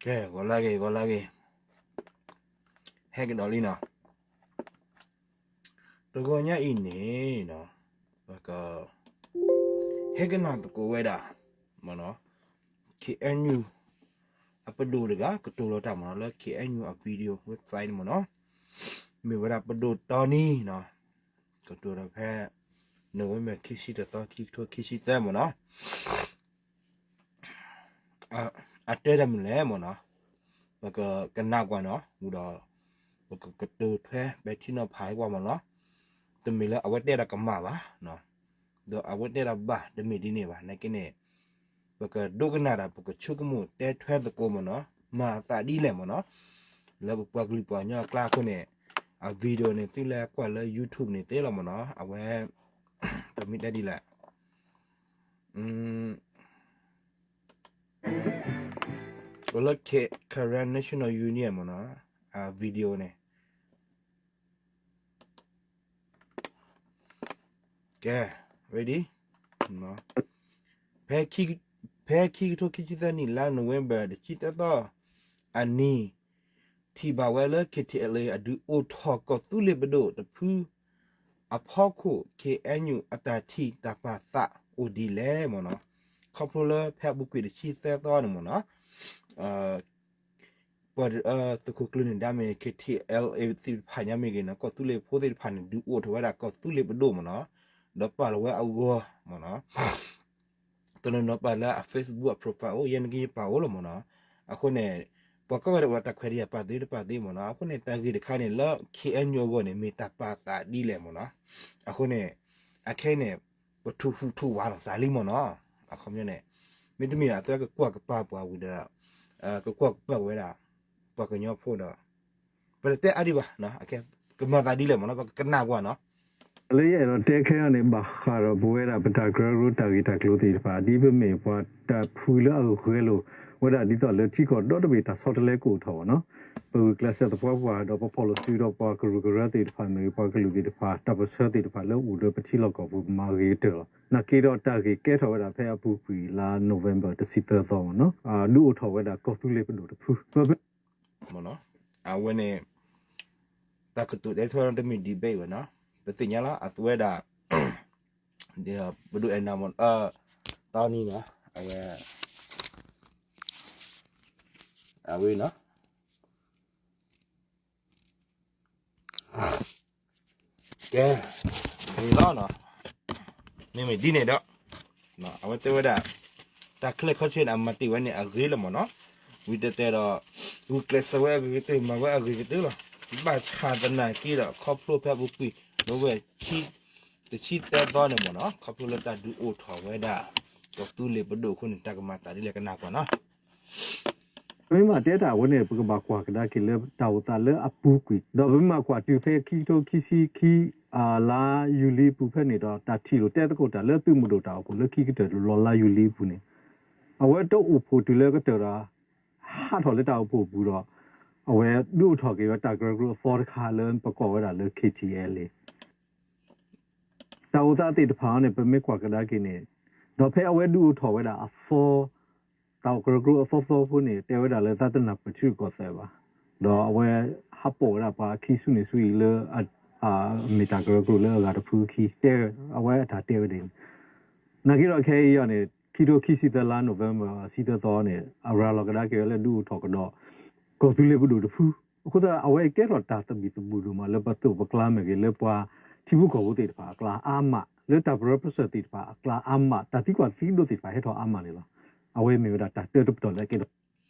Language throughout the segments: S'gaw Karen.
ကဲ ဂီၤလၢဂ့ၤ ဂီၤလၢဂ့ၤ, ဟဲကဒီးလံနီၤ, တဂီၤညါအံၤန့ၣ်နီၤ, ပက ဟဲကနၣ်သကိးဝဲဒၣ် မ့ၢ်နီၤ, ခ့ၣ်အဲၣ်ယူၣ် အပဒိၣ်တဂၤ ကတိၤလီၤတၢ်မ့ၢ်နီၤ လၢ ခ့ၣ်အဲၣ်ယူၣ် အ video website န့ၣ်မ့ၢ်နီၤ, မ့ၢ်ဝဲဒၣ်ပဒိၣ်တီနံနီၤ, ကတိၤဒီးဖဲ November ခံဆံတသီ ခံကထိခံဆံသၢမ့ၢ်နီၤ အတဲတၢ်မနုၤလဲၣ်မ့ၢ်နီၤ, ပကကနၣ်ကွၢ်နီၤ ဝံၤဒီး ပကကတိၤထွဲပဲာ်ထံနီၤဖးကွၢ်မ့ၢ်နီၤ, တမ့ၢ်လၢအဝဲတဲဒၣ်ကမၣ်ဘၣ်, ဒီးအဝဲတဲဒၣ်ဘၣ် တမ့ၢ်ဒ်န့ၣ်ဘၣ် နာ်က့န့ၣ် ပကဒိကနၣ်ဒီး ပကဆိကမိၣ်တဲထွဲသကိးမ့ၢ်နီၤ, မၤအသးဒ်လဲၣ်မ့ၢ်နီၤ, လၢပပှၤကလုာ်ပှၤကညီအကျါအဃိန့ၣ် အ video န့ၣ် သုလဲၤကွၢ်လၢ YouTube န့ၣ်သ့လီၤမ့ၢ်နီၤ, အဝဲ ပမ့ၢ်တဲဒ်လဲၣ် လၢ Karen National Union မ့ၢ်နီၤ, အ video န့ၣ် ကဲ ready, ဖဲ ဖဲခံကထိခံဆံသၢနံၣ် လါ November တဆံသၢသီအနံၤ, ထံၣ်ဘၣ်ဝဲလၢ KTLA အဒုးအိၣ်ထီၣ်ကီၢ်သူလ့ၤပဒိၣ်တဖုအဖီခိၣ် ခ့ၣ်အဲၣ်ယူၣ် အတၢ်ထံၣ်တၢ်ပာ်သးအိၣ်ဒ်လဲၣ်မ့ၢ်နီၤ, ခီဖျိလၢဖဲအပူၤကွံာ်တဆံသၢသီန့ၣ်မ့ၢ်နီၤ, ပှၤသုးခိၣ်ကျၢၢ်န့ၣ်ဒါမ့ၢ်ဂ့ၤ KTLA သ့ၣ်တဖၣ်ညါမ့ၢ်ဂ့ၤနီၤ, ကီၢ်သူလ့ၤဖိသ့ၣ်တဖၣ်န့ၣ် ဒုးအိၣ်ထီၣ်ဝဲဒၣ်ကီၢ်သူလ့ၤပဒိၣ်မ့ၢ်နီၤ, ဒီးပာ်လီၤဝဲအဂီၢ်မ့ၢ်နီၤ, တနီၤနီၤပာ်လၢအ Facebook အ profile အိၣ်, ယဲန့ၣ်က့ယပာ်အိၣ်လီၤမ့ၢ်နီၤ, အဃိန့ၣ် ပှၤကိးဂၤဒဲးအိၣ်ဒီးတၢ်ခွဲးတၢ်ယာ် ပာ်သ့တပာ်သ့မ့ၢ်နီၤ, အဃိန့ၣ် တၢ်ဂ့ၢ်တခါန့ၣ် လၢ ခ့ၣ်အဲၣ်ယူၣ် အဂီၢ်န့ၣ် မ့ၢ်တၢ်ပာ်သးဒ်လဲၣ်မ့ၢ်နီၤ, အဃိန့ၣ် အခဲအံၤန့ၣ် ပထူၣ်ဟူးထူၣ်ဝးလီၤသးလံမ့ၢ်နီၤ, အခီပညီန့ၣ် မ့တမ့ၢ်အသုကကွၢ်ကပာ်ပှၤဝံၤဒီး ကကွၢ်ကပာ်ဝဲဒၣ် ပှၤကညီဖိဒီး ပတတဲအါဒံးဘၣ်, ကမၤသးဒ်လဲၣ်မ့ၢ်နီၤ ပကကနၣ်ကွၢ်နီၤ. လၢယအဲၣ်ဒိးတဲခဲအံၤန့ၣ် ဘၣ်ဃးဒီးပဝဲဒၣ်ပတၢ်ကရၢကရိတၢ်ဂ့ၢ်တၢ်ကျိၤသ့ၣ်တဖၣ် ဒ်ပမ့ၢ်ပှၤတၢ်ဖှံလၢအဂဲၤလိာ်ဝဲဒၣ်ဒ်သိးလၢထံကီၢ်ဒီတဘ့ၣ်တၢ်ဆီတလဲကအိၣ်ထီၣ်ဘၣ်နီၤ, ပဂုာ်ကျဲးစၢးသပှၢ်ပှၢ် ဒီးပဖီၣ်လိာ်စုဒီးပှၤကရူၢ်ကရၢသ့ၣ်တဖၣ်မ့ၢ်ဂ့ၤ ပှၤကလုာ်သ့ၣ်တဖၣ် တၢ်ပၢၢ်ဆၢသ့ၣ်တဖၣ်လၢအိၣ်ဒီးပထံလီၢ်ကီၢ်ပူၤ ပမၤဂ့ၤကတၢၢ်လီၤ. နာ်က့ဒီးတၢ်ဂ့ၢ်ကဲထီၣ်ဝဲဒၣ်ဖဲအပူၤကွံာ်လါ November တဆံသၢသီမ့ၢ်နီၤ, ဒုးအိၣ်ထီၣ်ဝဲဒၣ်ကီၢ်သူလ့ၤပဒိၣ်တဖု မ့ၢ်နီၤ, အဝဲန့ၣ် တၢ်ကတိၤတဲထွဲတမ့ၢ် debate ဝဲနီၤ, ပသ့ၣ်ညါလီၤ အဝဲဒၣ် ပဒိၣ်အဲၣ်နၤမ့ၢ် တီနံၤနီၤ အဝဲ အဝဲနီၤ ကဲ ဂ့ၤလီၤနီၤ, မ့မ့ၢ်ဒ်န့ၣ်ဒီး အဝဲတဲဝဲဒၣ် တၢ်ချၢခီဆ့န့ၣ် အမၤတ့ၢ်ဝဲန့ၣ် အဂ့ၤလီၤမ့ၢ်နီၤ, ဝံၤတဲတဲဒီး ဂုာ်ကျဲးစၢးဝဲအဂ့ၤကတၢၢ် မၤဝဲအဂ့ၤကတၢၢ်လီၤ. ဘၣ်ဆၣ်သနာ်က့ဒီး ခီဖျိဖဲအပူၤကွံာ် November တဆံသၢသီန့ၣ်မ့ၢ်နီၤ, ခီဖျိလၢတၢ်ဒုးအိၣ်ထီၣ်ဝဲဒၣ် ကီၢ်သူလ့ၤပဒိၣ်အဃိန့ၣ် တၢ်ကမၤသးဒ်လဲၣ်ကနၣ်ကွၢ်နီၤ. ပမ့ၢ်မၤတဲတၢ်အဝဲန့ၣ် ပကဘၣ်ကွၢ်ကဒါက့ၤလၢတၢ်အိၣ်သးလၢအပူၤကွံာ်, ဒီးပမ့ၢ်မၤကွၢ်တုၤဖဲခံကထိခံဆံခံ လါယူၤလံအပူၤဖဲန့ၣ်ဒီး တၢ်ထံၣ်လိာ်တဲသကိးတၢ်လၢသုးမုၢ်ဒိၣ်တၢ်အိၣ်ဖှိၣ်လၢခံကတၢၢ်လီၤလါယူၤလံအပူၤန့ၣ်, အဝဲတအိၣ်ဖှိၣ်တုၤလၢကတၢၢ်ဒီး ဟးထီၣ်လၢတၢ်အိၣ်ဖှိၣ်အပူၤဒီး အဝဲဒုးအိၣ်ထီၣ်က့ၤဝဲတၢ်ကရၢကရိအသီတခါလၢပကိးဝဲဒၣ်လၢ ခ့ၣ်ထံၣ်အဲၣ်လ့ၣ် တၢ်အိၣ်သးသ့ၣ်တဖၣ်န့ၣ် ပမ့ၢ်ကွၢ်ကဒါက့ၤန့ၣ်, ဒီးဖဲအဝဲဒုးအိၣ်ထီၣ်ဝဲဒၣ်အသီ, တၢ်အိၣ်ကရၢကရိအသီသီဖိန့ၣ် တဲဝဲဒၣ်လၢသးတနၢ်ပၢၢ်ထံရူၢ်ကီၢ်သဲးဘၣ်, ဒီးအဝဲဟးပိာ်ဝဲဒၣ်ပှၤခံဆူန့ၣ်ဆူအံၤလၢ မ့ၢ်တၢ်ကရၢကရိလၢအဂၤတဖုအခံ တဲ အဝဲအတၢ်တဲဝဲဒၣ်န့ၣ်, နာ်က့ဒီးခဲအံၤအံၤန့ၣ် ခံကထိခံဆံသၢလါ November ဆံသၢသီန့ၣ် အရၤလီၤကဒါက့ၤဝဲလၢဒုးအိၣ်ထီၣ်ကဒီး ကီၢ်သူလ့ၤပဒိၣ်တဖု, အဃိသတး အဝဲကဲထီၣ်တၢ်သဘံၣ်သဘုၣ်ဒိၣ်မးလၢပသိးပကျါမ့ၢ်ဂ့ၤ လၢပှၤထံဖိကီၢ်ဖိသ့ၣ်တဖၣ်အကျါအါမး, လၢတၢ်ပရၢပစၢၢ်သ့ၣ်တဖၣ်အကျါအါမး, တၢ်သံကွၢ်သံဒိးသ့ၣ်တဖၣ်ဟဲထီၣ်အါမးန့ၣ်လီၤ. အဝဲမ့ၢ်ဝဲဒၣ်တၢ်တၢတပတီၢ်လၢအကဲထီၣ်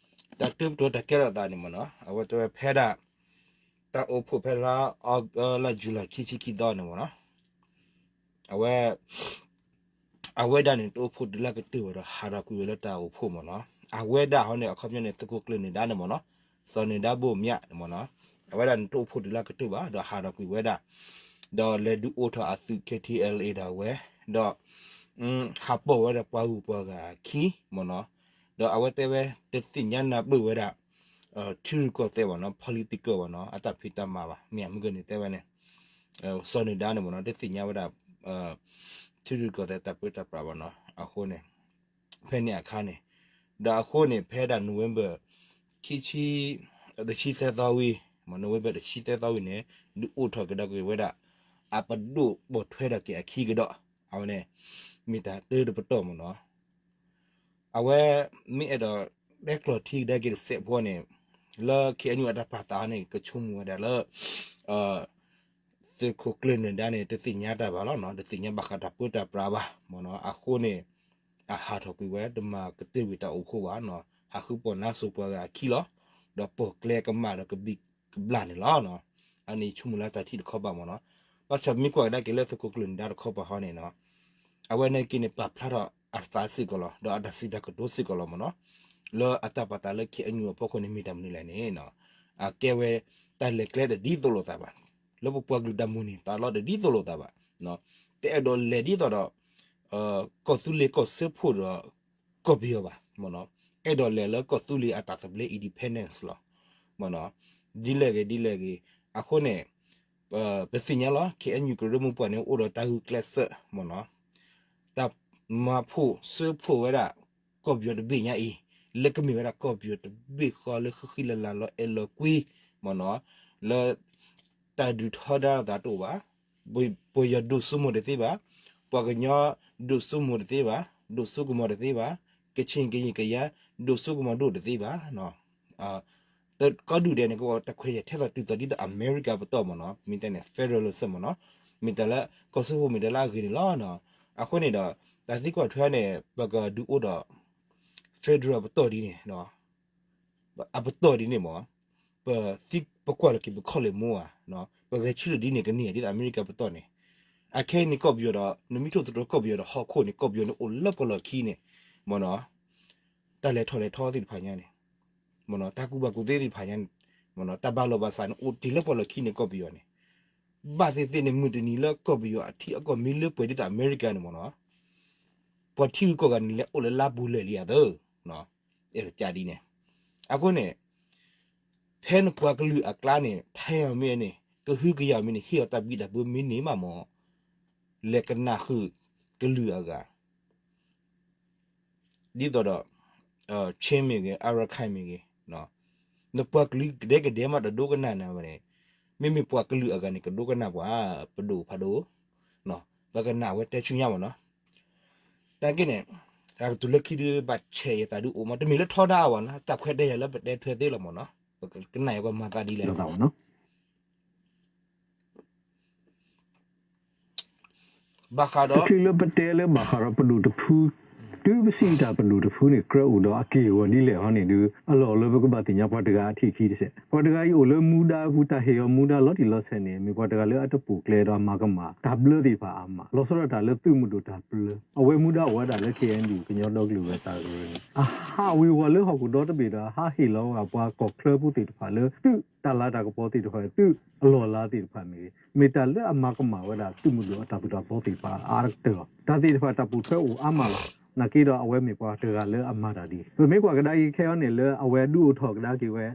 တၢ်တၢပတီၢ်တၢ်ကဲထီၣ်သးန့ၣ်မ့ၢ်နီၤ, အဝဲတဲဝဲဖဲဒၣ် တၢ်အိၣ်ဖှိၣ်ဖဲလါ လါယူၤလံခံဆံခံသီန့ၣ်မ့ၢ်နီၤ, အဝဲ အဝဲဒၣ်န့ၣ် တအိၣ်ဖှိၣ်တုၤလၢကတၢၢ်ဘၣ်ဒီး ဟးထီၣ်ကွံာ်ဝဲလၢတၢ်အိၣ်ဖှိၣ်မ့ၢ်နီၤ, အဝဲဒၣ်ဟီန့ၣ် အခီပညီန့ၣ် သုးခိၣ်ကျၢၢ်န့ၣ်ဒါန့ၣ်မ့ၢ်နီၤ, စီၤန့ၣ်ဒါဘိၣ်မၠးန့ၣ်မ့ၢ်နီၤ, အဝဲဒၣ်န့ၣ် တအိၣ်ဖှိၣ်တုၤလၢကတၢၢ်ဘၣ် ဒီးဟးထီၣ်ကွံာ်ဝဲဒၣ်, ဒီးလဲၤဒုးအိၣ်ထီၣ်အသုး ခ့ၣ်ထံၣ်အဲၣ်လ့ၣ် ဒၣ်ဝဲ, ဒီး ဟးပိာ်ဝဲဒၣ်ပှၤဂုၤပှၤဂၤအခံမ့ၢ်နီၤ, ဒီးအဝဲတဲဝဲ တသ့ၣ်ညါနၢ်ပၢၢ်ဝဲဒၣ် ထံရူၢ်ကီၢ်သဲးဘၣ်နီၤ, political ဘၣ်နီၤ, အတၢ်ဖံးတၢ်မၤဘၣ်, မ့ၢ်မုၢ်ဂီၤန့ၣ်တဲဝဲန့ၣ်, စီၤန့ၣ်ဒါန့ၣ်မ့ၢ်နီၤ, တသ့ၣ်ညါဝဲဒၣ် ထံရူၢ်ကီၢ်သဲးတၢ်ပၢတၢ်ပြးဘၣ်နီၤ, အဃိန့ၣ် ဖဲန့ၣ်အခါန့ၣ်, ဒီးအဃိန့ၣ် ဖဲဒၣ် November ခံဆံ, တဆံသၢသီဝံၤ, မ့ၢ် November တဆံသၢသီဝံၤန့ၣ် ဒုးအိၣ်ထီၣ်ကဒါက့ၤဝဲဒၣ် အပဒိၣ်ပိာ်ထွဲထီၣ်က့ၤအခံကဒီး, အဝဲန့ၣ် မ့ၢ်တၢ်တၢတပတီၢ်မ့ၢ်နီၤ. အဝဲ မ့ၢ်အဲၣ်ဒိးတဲကျိးထံကဒါက့ၤတစဲးဖိန့ၣ်, လၢ KNU အတၢ်ပာ်သးန့ၣ် ကဆိကမိၣ်ဝဲဒၣ်လၢ သုးခိၣ်ကျၢၢ်နၢၤဒါန့ၣ် တသ့ၣ်ညါတၢ်ဘၣ်လီၤနီၤ, တသ့ၣ်ညါဘၣ်ဃးတၢ်ပၢတၢ်ပြးဘၣ်မ့ၢ်နီၤ. အဃိန့ၣ် အဟးထီၣ်ကွံာ်ဝဲ တမၤကတၢၢ်ကွံာ်တၢ်အိၣ်ဖှိၣ်ဘၣ်နီၤ, ဟးဃုပိာ်နါစိၤပှၤဂၤအခံလီၤ, ဒီးပိာ်ကျဲကမၣ်ဒီးကဘံၣ်ကဘျၣ်န့ၣ်လီၤနီၤ. အန့ၣ်ဆိကမိၣ်လၢတၢ်ထံၣ်တခီပၤမ့ၢ်နီၤ. ဘၣ်ဆၣ်မ့ၢ်ကွၢ်ကဒါက့ၤလၢသုးခိၣ်ကျၢၢ်နၢၤဒါတခီပၤဟီန့ၣ်နီၤ, အဝဲန့ၣ်က့န့ၣ် ပာ်ဖျါထီၣ်အသးစ့ၢ်ကီးလီၤ, ဒီးအတၢ်စံးတၢ်ကတိၤစ့ၢ်ကီးလီၤမ့ၢ်နီၤ. လၢအတၢ်ပာ်သးလၢ KNU အဖီခိၣ်န့ၣ် မ့ၢ်တၢ်မနုၤလဲၣ်န့ၣ်, အကဲဝဲ တၢ်လဲၤကျဲတဒ်သိးလိာ်သးဘၣ်, လၢပပှၤကလုာ်တၢ်မိၣ်န့ၢ်သးလီတဒ်သိးလိာ်သးဘၣ်, တအဲၣ်ဒိးလဲၤဒ်သိးဒီး ကီၢ်သူလ့ၤကီၢ်စၢဖှိၣ်ဒီး ကီၢ်ပယီၤဘၣ်မ့ၢ်နီၤ, အဲၣ်ဒိးလဲၤလၢကီၢ်သူလ့ၤအတၢ်သဘျ့ independence လီၤမ့ၢ်နီၤ. ဒ်လဲၣ်ဂ့ၤဒ်လဲၣ်ဂ့ၤ, အဃိန့ၣ် ပသ့ၣ်ညါလီၤ KNU ကရၢမိၢ်ပှၢ်န့ၣ် အိၣ်ဒီးတၢ်ဂုာ်ကျဲးစၢးမ့ၢ်နီၤ, တၢ်မၤဖှိၣ်စၢဖှိၣ်ဝဲဒၣ် ကီၢ်ပယီၤတဘ့ၣ်ညါအံၤ, လၢကမ့ၢ်ဝဲဒၣ်ကီၢ်ပယီၤတဘ့ၣ်ဃီလၢဃံလၤလၤလီၤအဲၣ်လီၤကွံမ့ၢ်နီၤ, လၢ တၢ်ဒုးထီဒါလိာ်သးတအိၣ်ဘၣ်, ပယီၤဒိၣ်စိမိၤတသ့ဘၣ်, ပှၤကညီဒိၣ်စိမိၤတသ့ဘၣ်, ဒိၣ်စိကမီၤတသ့ဘၣ်, ကချ့ၣ်ကယံာ်ကယၤ ဒိၣ်စိကမီၤဒိၣ်တသ့ဘၣ်. ကီၢ်ဒုၣ်ဒဲးန့ၣ် ကတၢ်ခွဲးယာ်ထဲသိးတုၤသိးဒ်သိးအမဲရကၤပတီၢ်မ့ၢ်နီၤ, မ့ၢ်တဲန့ၣ် federalism မ့ၢ်နီၤ, မ့ၢ်တၢ်လၢကီၢ်စၢဖှိၣ်မ့ၢ်တၢ်လၢအဂ့ၤန့ၣ်လီၤ. အဃိန့ၣ်ဒီး တၢ်သံကွၢ်ထွဲန့ၣ် ပကဒုးအိၣ်ဒီး federal ပတီၢ်ဒ်န့ၣ် အပတီၢ်ဒ်န့ၣ်မ့ၢ်, ပသံပကွၢ်လီၤက့ၤပခီၣ်လ့ၣ်မူဧါ, ပဂဲၤဆၢထၢၣ်ဒ်န့ၣ်ကန့ၢ်ဧါ ဒ်သိးအမဲရကၤပတီၢ်န့ၣ်, အခဲအံၤန့ၣ်ကီၢ်ပယီၤဒီး နမ့ၢ်ထိၣ်သတြီၤကီၢ်ပယီၤဒီးဟီၣ်ခိၣ်န့ၣ် ကီၢ်ပယီၤန့ၣ်အိၣ်လၢပလီၢ်ခံန့ၣ်မ့ၢ်နီၤ, တၢ်လဲၤထီၣ်လဲၤထီသ့ၣ်တဖၣ်ညါန့ၣ် မ့ၢ်နီၤ, တၢ်ကူၣ်ဘၣ်ကူၣ်သ့သ့ၣ်တဖၣ်ညါန့ၣ် မ့ၢ်နီၤ, တၢ်ဘၣ်လိာ်ဘၣ်စးန့ၣ် အိၣ်တ့ၢ်လၢပှၤလီၢ်ခံန့ၣ် ကီၢ်ပယီၤန့ၣ်, ဘၣ်သ့ၣ်သ့ၣ်န့ၣ် မုၢ်တနံၤလၢကီၢ်ပယီၤအထံအကီၢ်မ့ၢ်လၢပှဲၤဒ်သိးအမဲရကၤန့ၣ် မ့ၢ်နီၤ, ပှၤထံဂုၤကီၢ်ဂၤန့ၣ် လဲၤအိၣ်လၢလါပူၤလၢာ်လံဧါသၢ, အဲၣ်ဒိးကးဒ်န့ၣ်, အဃိန့ၣ် ဖဲနပှၤကလုာ်အကျါန့ၣ် ထဲအီၤမ့ၢ်န့ၣ် ကဟုကယာ်မ့ၢ်န့ၣ် ဟ့ၣ်အီၤတၢ်ဘံၣ်တၢ်ဘၢမ့ၢ်န့ၣ်မးမ့ၢ် လဲၤကနၣ်ဃုာ်ကလုာ်အဂၤ ဒ်သိးဒီး Chin မ့ၢ်ဂ့ၤ Arakan မ့ၢ်ဂ့ၤ, နပှၤကလုာ်ကဒဲကဒဲမးတဒိကနၣ်နၤဘၣ်န့ၣ်, မ့မ့ၢ်ပှၤကလုာ်အဂၤန့ၣ် ကဒိကနၣ်ပှၤ ပဒိၣ်ဖးဒိၣ်, ပကနၣ်ဝဲတဲဆူညါမ့ၢ်နီၤ, တၢ်က့န့ၣ် တၢ်ကတိၤလၢခံဒုးဘၣ်ဆဲးယသးဒုးအိၣ်မး တမ့ၢ်လၢထီဒါအဝဲနီၤ တၢ်ခွဲးတၢ်ယာ်လၢပတဲထွဲသ့လီၤမ့ၢ်နီၤ, ပကနၣ်ယၤပှၤမၤသးဒ်လဲၣ် ဘၣ်ဃးဒီး တချုးလၢပတဲလၢဘၣ်ဃးဒီးပဒိၣ်တဖု, တုၤပစံးတၢ်ပဒိၣ်တဖုန့ၣ် ကြၢးအိၣ်ဒီးအက့ၢ်အဂီၤဒ်လဲၣ်ဟီန့ၣ်ဒုး အလီၢ်လၢပကဘၣ်သ့ၣ်ညါပှၤတဂၤအထံၣ်ခံတစဲး, ပှၤတဂၤအံၤအိၣ်လၢမူဒါအပူၤ တၢ်ဟ့ၣ်အီၤမူဒါလီၤတံၢ်လီၤဆဲးန့ၣ် မ့ၢ်ပှၤတဂၤလၢအတပိာ်ကျဲဒီးအမၤကမၣ် တၢ်ဘျၢသ့ၣ်တဖၣ်အါမး လီၤဆီဒၣ်တၢ်လၢသုးမုၢ်ဒိၣ်တၢ်ဘျၢ, အဝဲမူဒါအိၣ်ဝဲဒၣ်လၢ KNU ကညီဒီကလုာ်ဝဲတၢ်ကရၢန့ၣ် အဟးဝ့ၤဝီၤလၢဟီၣ်ခိၣ်ဒီတဘ့ၣ်ဒီး ဟးဟ့ၣ်လီၤဝဲပှၤကီၢ်ချၢဖိသ့ၣ်တဖၣ်လၢ သုးတၢ်လၤတၢ်ကပီၤသ့ၣ်တဖၣ် သုးအလီၢ်လၤသ့ၣ်တဖၣ်မ့ၢ်ဂ့ၤ မ့ၢ်တၢ်လၢအမၤကမၣ်ဝဲဒၣ်သုးမုၢ်ဒိၣ်အတၢ်သိၣ်တၢ်သီသ့ၣ်တဖၣ်အါကတၢၢ်လီၤ. တၢ်သ့ၣ်တဖၣ်တၢ်ပိာ်ထွဲအိၣ်အါမးလီၤ. နာ်က့ဒီးအဝဲမ့ၢ်ပှၤတဂၤလၢအမၤတၢ်ဒ်အံၤ ပမ့ၢ်ကွၢ်ကဒါအံၤခဲအံၤန့ၣ် လၢအဝဲဒုးအိၣ်ထီၣ်ကဒါက့ၤဝဲ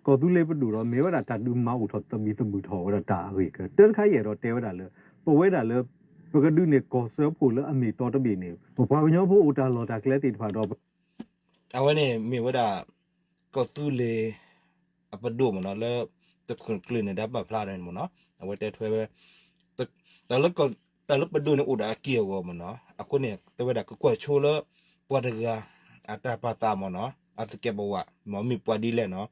ကီၢ်သူလ့ၤပဒိၣ်ဒီး မ့ၢ်ဝဲဒၣ်တၢ်ဒုးမၤအိၣ်ထီၣ်သဘံၣ်သဘုၣ်ထီၣ်ဝဲဒၣ်တၢ်အဂ့ၢ်ကတၢၢ် တၢ်တခါအံၤအဲၣ်ဒိးတဲဝဲဒၣ်လၢ ပဝဲဒၣ်လၢ ပကဒုးန့ၢ်ကီၢ်စၢဖှိၣ်လၢအမ့ၢ်တီတဘ့ၣ်န့ၣ် ပပှၤကညီဖိအိၣ်တၢ်လီၢ်တၢ်ကျဲသ့ၣ်တဖၣ်ဒီး အဝဲန့ၣ်မ့ၢ်ဝဲဒၣ် ကီၢ်သူလ့ၤအပဒိၣ်မ့ၢ်နီၤ လၢသုးခိၣ်ကျၢၢ်နၢၤဒါပာ်ဖျါန့ၣ်မ့ၢ်နီၤ အဝဲတဲထွဲဝဲ တၢ်လၢ တၢ်လၢပဒိၣ်န့ၣ်အိၣ်ဒီးအက့ၢ်အဂီၤမ့ၢ်နီၤ အဃိန့ၣ် တဲဝဲဒၣ်ကကွၢ်ဆိလၢ ပှၤတဂၤ အတၢ်ပာ်သးမ့ၢ်နီၤ အသကဲးပဝး မ့ၢ်မ့ၢ်ပှၤဒ်လဲၣ်နီၤ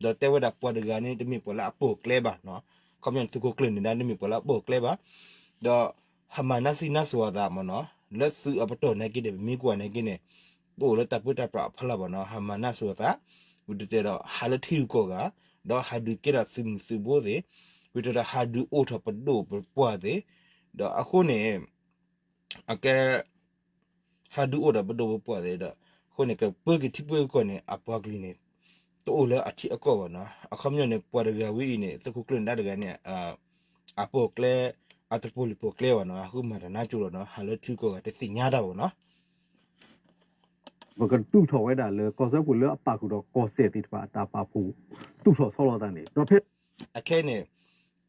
ဒီးတဲဝဲဒၣ်ပှၤတဂၤန့ၣ် တမ့ၢ်ပှၤလၢအပိာ်ကျဲဘၣ်နီၤ ခီပညီန့ၣ် သုးခိၣ်ကျၢၢ်နၢၤဒါ တမ့ၢ်ပှၤလၢအပိာ်ကျဲဘၣ် ဒီး ဟးမၤနါစံနါစိၤအသးမ့ၢ်နီၤ လၢသုးအပတီၢ်နာ်က့န့ၣ် ပမ့ၢ်ကွၢ်နာ်က့န့ၣ် တအိၣ်လၢတၢ်ပၢတၢ်ပြးအဖီလာ်ဘၣ်နီၤ ဟးမၤနါစိၤအသး ဝံၤတတဲဒီး ဟးလၢထံဂုၤကီၢ်ဂၤ ဒီးဟးဒုးကဲထီၣ်သုးမုၢ်သုးဘိသ့ၣ် ဝံၤတတဲဒီးဟးဒုးအိၣ်ထီၣ်ပဒိၣ်ပပှၢ်သ့ၣ် ဒီးအဃိန့ၣ် အကဲ ဟးဒုးအိၣ်ဒီးပဒိၣ်ပပှၢ်သ့ၣ်ဒီး အဃိန့ၣ် ကပၢက့ၤထံပၢကီၢ်န့ၣ် အပှၤကလုာ်န့ၣ် တအိၣ်လၢအထံအကီၢ်ဘၣ်နီၤ အခီပညီန့ၣ် ပှၤတဂၤဝဲအံၤန့ၣ် သုးခိၣ်ကျၢၢ်နၢၤဒါတဂၤန့ၣ် အပိာ်ကျဲ အတပိာ်လုၢ်ပိာ်ကျဲဘၣ်နီၤ အဃုမၤတၢ်နါကၠိလီၤနီၤ ဟးလၢထံကီၢ်ဂၤတသ့ၣ်ညါတၢ်ဘၣ်နီၤ ပကတူၢ်ထီၣ်ဝဲဒၣ်လၢကီၢ်စၢဖှိၣ်လၢအပာ်ဃုာ်ဒီးကီၢ်စဲၣ်သ့ၣ်တဖၣ်အတၢ်ပာ်ဖှိၣ် တူၢ်ထီၣ်ဆီလီၤသးန့ၣ် ဒီးဖဲ အခဲအံၤန့ၣ်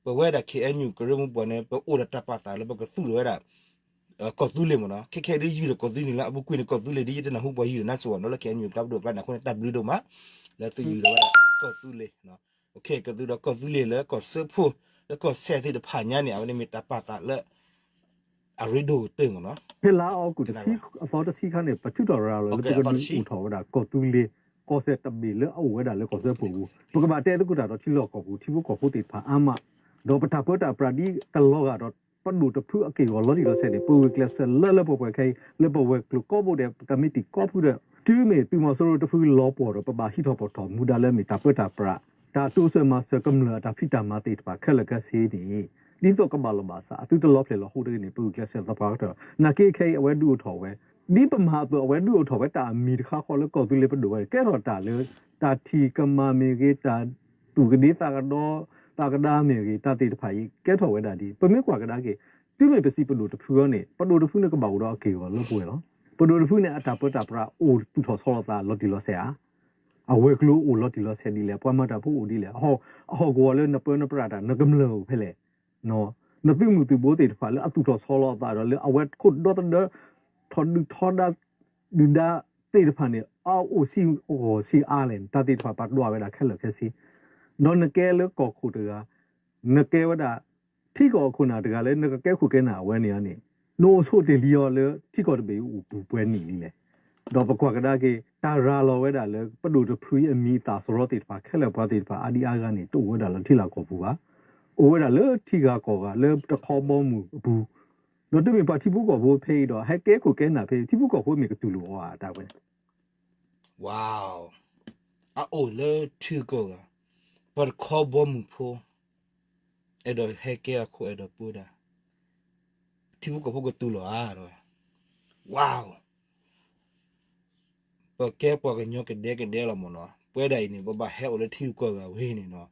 ပဝဲဒၣ် K N U ကရၢမိၢ်ပှၢ်န့ၣ် ပအိၣ်ဒီးတၢ်ပာ်သးလၢပကသူၣ်လီၤဝဲဒၣ် ကီၢ်သူလ့ၤမ့ၢ်နီၤ ခဲခဲဒ်ယုၢ်ဒီးကီၢ်သူလ့ၤန့ၣ်လၢအပူၤကွံာ်န့ၣ် ကီၢ်သူလ့ၤဒ်ယတနၢ်ဟူပှၤယုၢ်ဒီးနါစိၤဘၣ်နီၤလၢ K N U အကျါပဒိၣ်အကျါန့ၣ် အဃိန့ၣ်တၢ်ဘျုးဒိၣ်မး လၢသုယူၤထီၣ်ဝဲဒၣ်ကီၢ်သူလ့ၤ, ကသုဒီးကီၢ်သူလ့ၤလၢကီၢ်စၢဖှိၣ် လၢကီၢ်စဲၣ်သ့ၣ်တဖၣ်ညါန့ၣ် အဝဲန့ၣ်မ့ၢ်တၢ်ပာ်သးလၢ အရ့ဒိၣ်ကတၢၢ်မ့ၢ်နီၤ. ဖဲလါအီကူးတဆံ အသီတဆံခါန့ၣ် ပထုးထီၣ်ရၤလီၤလၢပကဒုးအိၣ်ထီၣ်ဝဲဒၣ်ကီၢ်သူလ့ၤ ကီၢ်စဲၣ်တဘ့ၣ်လၢအအိၣ်ဝဲဒၣ်လၢကီၢ်စၢဖှိၣ်အပူၤ, ပကဘၣ်တဲသကိးတၢ်ဒီးထံလီၢ်ကီၢ်ပူၤ ထံဖိကီၢ်ဖိသ့ၣ်တဖၣ်အါမး, ဒီးပတၢ်ပၢတၢ်ပြးဒ်ကလီၤဂာ်ဒီး ပဒိၣ်တဖုအက့ၢ်အဂီၤလီၤတံၢ်လီၤဆဲးန့ၣ် ပဂုာ်ကျဲးစၢးလၢလၢပှဲၤပှဲၤခဲအံၤ လၢပဝဲၤကျိၤကိးဘိဒဲး ပတၢ်မ့ၢ်တံၢ်ကိးဖုဒီး တုၤမ့ၢ်သုးမီၤစိရိၤတဖုလီၤပှီၢ်ဒီး ပဘၣ်ဟံးထီၣ်ဖီၣ်ထီၣ်မူဒါလၢမ့ၢ်တၢ်ပၢတၢ်ပြး တၢ်တိစၢၤမၤစၢၤကမျၢၢ်အတၢ်ဖံးတၢ်မၤသ့ၣ်တဖၣ်ခဲလၢာ်ခဲဆ့န့ၣ် ဒ်သိးကဘၣ်လီၢ်ဘၣ်စး အသုတလီၤဖျဲၣ်လီၤဟိတဂ့ၤန့ၣ် ပဂုာ်ကျဲးစၢးသပှၢ်ကတၢၢ်, နာ်က့ခဲအံၤအဝဲဒုးအိၣ်ထီၣ်ဝဲ ဒ်ပမၤအသိးအဝဲဒုးအိၣ်ထီၣ်ဝဲတၢ်အမံၤတခါဃီလၢကီၢ်သူလ့ၤပဒိၣ်ဝဲ ကဲထီၣ်တၢ်လၢ တၢ်ထံၣ်ကမၣ်မ့ၢ်ဂ့ၤ တၢ်သူၣ်ကဒ့သးကဒီ သးကဒါမ့ၢ်ဂ့ၤ တၢ်သ့ၣ်တဖၣ်အံၤ ကဲထီၣ်ဝဲဒၣ်ဒ် ပမ့ၢ်ကွၢ်ကဒါက့ၤ တုၤမ့ၢ်ပစံးပဒိၣ်တဖုအံၤန့ၣ် ပဒိၣ်တဖုန့ၣ်ကဘၣ်အိၣ်ဒီးအက့ၢ်အဂီၤလၢပှဲၤလီၤ. ပဒိၣ်တဖုန့ၣ် အတၢ်ပၢတၢ်ပြးအိၣ်သူၣ်ထီၣ်ဆီလီၤသးလီၤတံၢ်လီၤဆဲးဧါ, အဝဲၤကျိၤအိၣ်လီၤတံၢ်လီၤဆဲးဒ်လဲၣ်, ပှၤမၤတၢ်ဖိအိၣ်ဒ်လဲၣ်, အဟီၣ်ကဝီၤလၢနပၢနပြးတၢ် နကမျၢၢ်အိၣ်ဖဲလဲၣ် နသုးမုၢ်သုးဘိသ့ၣ်တဖၣ်လၢအသူၣ်ထီၣ်ဆီလီၤအသးဒီးလၢအဝဲခိၣ်ဒီသဒၢ ထီၣ်ဒုၣ်ထီဒါ ဒုၣ်ဒါသ့ၣ်တဖၣ်န့ၣ် အအိၣ်ဆံးဂီၢ်ဆံးအါလဲၣ်န့ၣ် တၢ်သ့ၣ်တဖၣ်ပာ်ဒွးဝဲဒၣ်ခဲလၢာ်ခဲဆ့, ဒီးနကဲလၢကီၢ်ခိၣ်တဂၤ နကဲဝဲဒၣ် ထံကီၢ်အခိၣ်နၢ်တဂၤလၢနကကဲခိၣ်ကဲနၢ်အဝဲန့ၣ်န့ၣ် နအိၣ်ဆိးတ့ၢ်လံအီၤလၢထံကီၢ်တဘ့ၣ်အံၤအိၣ်ပူၤပှဲၤနံၣ်လံလဲၣ်. ဒီးပကွၢ်ကဒါက့ၤ တၢ်ရၤလီၤဝဲဒၣ်လၢ ပဒိၣ်တဖုအံၤအမံၤအသၣ်စရီသ့ၣ်တဖၣ်ခဲလၢာ်ပှၤသ့ၣ်တဖၣ်အါဒံအါဂၤန့ၣ် တအိၣ်ဝဲဒၣ်လၢထံလီၢ်ကီၢ်ပူၤဘၣ်, အိၣ်ဝဲဒၣ်လၢထံဂၤကီၢ်ဂၤလၢတခီဘီမုၢ်အပူၤ, ဒီးတမ့ၢ်ပှၤထံဖိကီၢ်ဖိဖဲအံၤဒီး ဟဲကဲခိၣ်ကဲနၢ်ဖဲအံၤ ထံဖိကီၢ်ဖိမ့ၢ်ကတူၢ်လိာ်အီၤဧါတၢ်ဝဲန့ၣ် ဝါ အအိၣ်လၢထံဂၤကီၢ်ဂၤ, ပှၤတခီဘီမုၢ်ဖိ အဲၣ်ဒိးဟဲကဲအခိၣ်အဲၣ်ဒိးပၢဒၣ်, ထံဖိကီၢ်ဖိကတူၢ်လိာ်ဧါတဝဲ, ဝါ ပကဲပှၤကညီကဒဲကဒဲလီၤမ့ၢ်နီၤ, ပဝဲဒၣ်အံၤန့ၣ် ပဘၣ်ဟဲအိၣ်လၢထံဂၤကီၢ်ဂၤဝဲန့ၣ်နီၤ,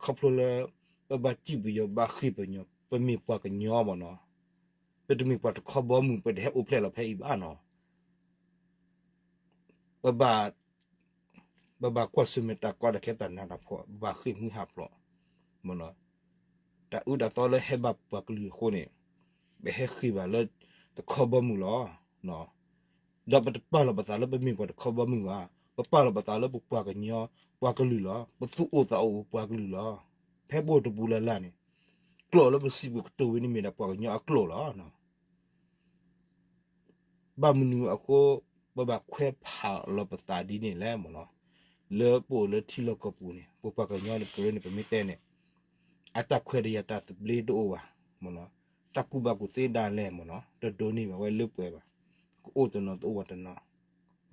ခီဖျိလၢ ပဘၣ်စံးပယီၤဘၣ်ဃ့ၢ်ပယီၤ ပမ့ၢ်ပှၤကညီမ့ၢ်နီၤ, ပတမ့ၢ်ပှၤတခီဘီမုၢ် ပတဟဲအိၣ်ဖျဲၣ်လီၤဖဲအံၤဘၣ်နီၤ ပဘၣ် ပဘၣ်ကွၢ်ဆၢၣ်မဲာ်တၢ်ကီတၢ်ခဲတၢ်နးတၢ်ဖှီၣ် ပဘၣ်ဃ့ၢ်မှံဟးဖျိး မ့ၢ်နီၤ, တၢ်အၢတၢ်သီလၢဟဲဘၣ်ပှၤကလုာ်အဃိန့ၣ် ပဟဲဃ့ၢ်ဘၣ်လၢတခီဘီမုၢ်လီၤ. ဒီးပတပာ်လီၤပသးလၢပမ့ၢ်ပှၤတခီဘီမုၢ်ဘၣ်, ပပာ်လီၤပသးလၢပပှၤကညီ ပှၤကလုာ်လီၤ, ပသူၣ်အိၣ်သးအိၣ်ပပှၤကလုာ်လီၤ. ဖဲပအိၣ်တပူၤလၢ်လၢ်န့ၣ် ကျိာ်လၢပစံးပကတိၤဝဲန့ၣ်မ့ၢ်ဒၣ်ပှၤကညီအကျိာ်လီၤ. ဘၣ်မနုၤအဃိ ပဘၣ်ခွဲးဖးလီၤပသးဒ်န့ၣ်လဲၣ်မ့ၢ်နီၤ, လၢပအိၣ်လၢထံလီၢ်ကီၢ်ပူၤန့ၣ် ပပှၤကညီန့ၣ် ကရၢန့ၣ် ပမ့ၢ်တဲန့ၣ် အတၢ်ခွဲးတၢ်ယာ်တၢ်သဘျ့တအိၣ်ဘၣ်မ့ၢ်နီၤ, တၢ်ကူၣ်ဘၣ်ကူၣ်သ့ဒၣ်လဲာ်မ့ၢ်နီၤ တဒိးန့ၢ်ဘၣ်ဝဲလၢပှဲၤဘၣ်, ကအိၣ်တနီၤတအိၣ်ဝဲတနီၤ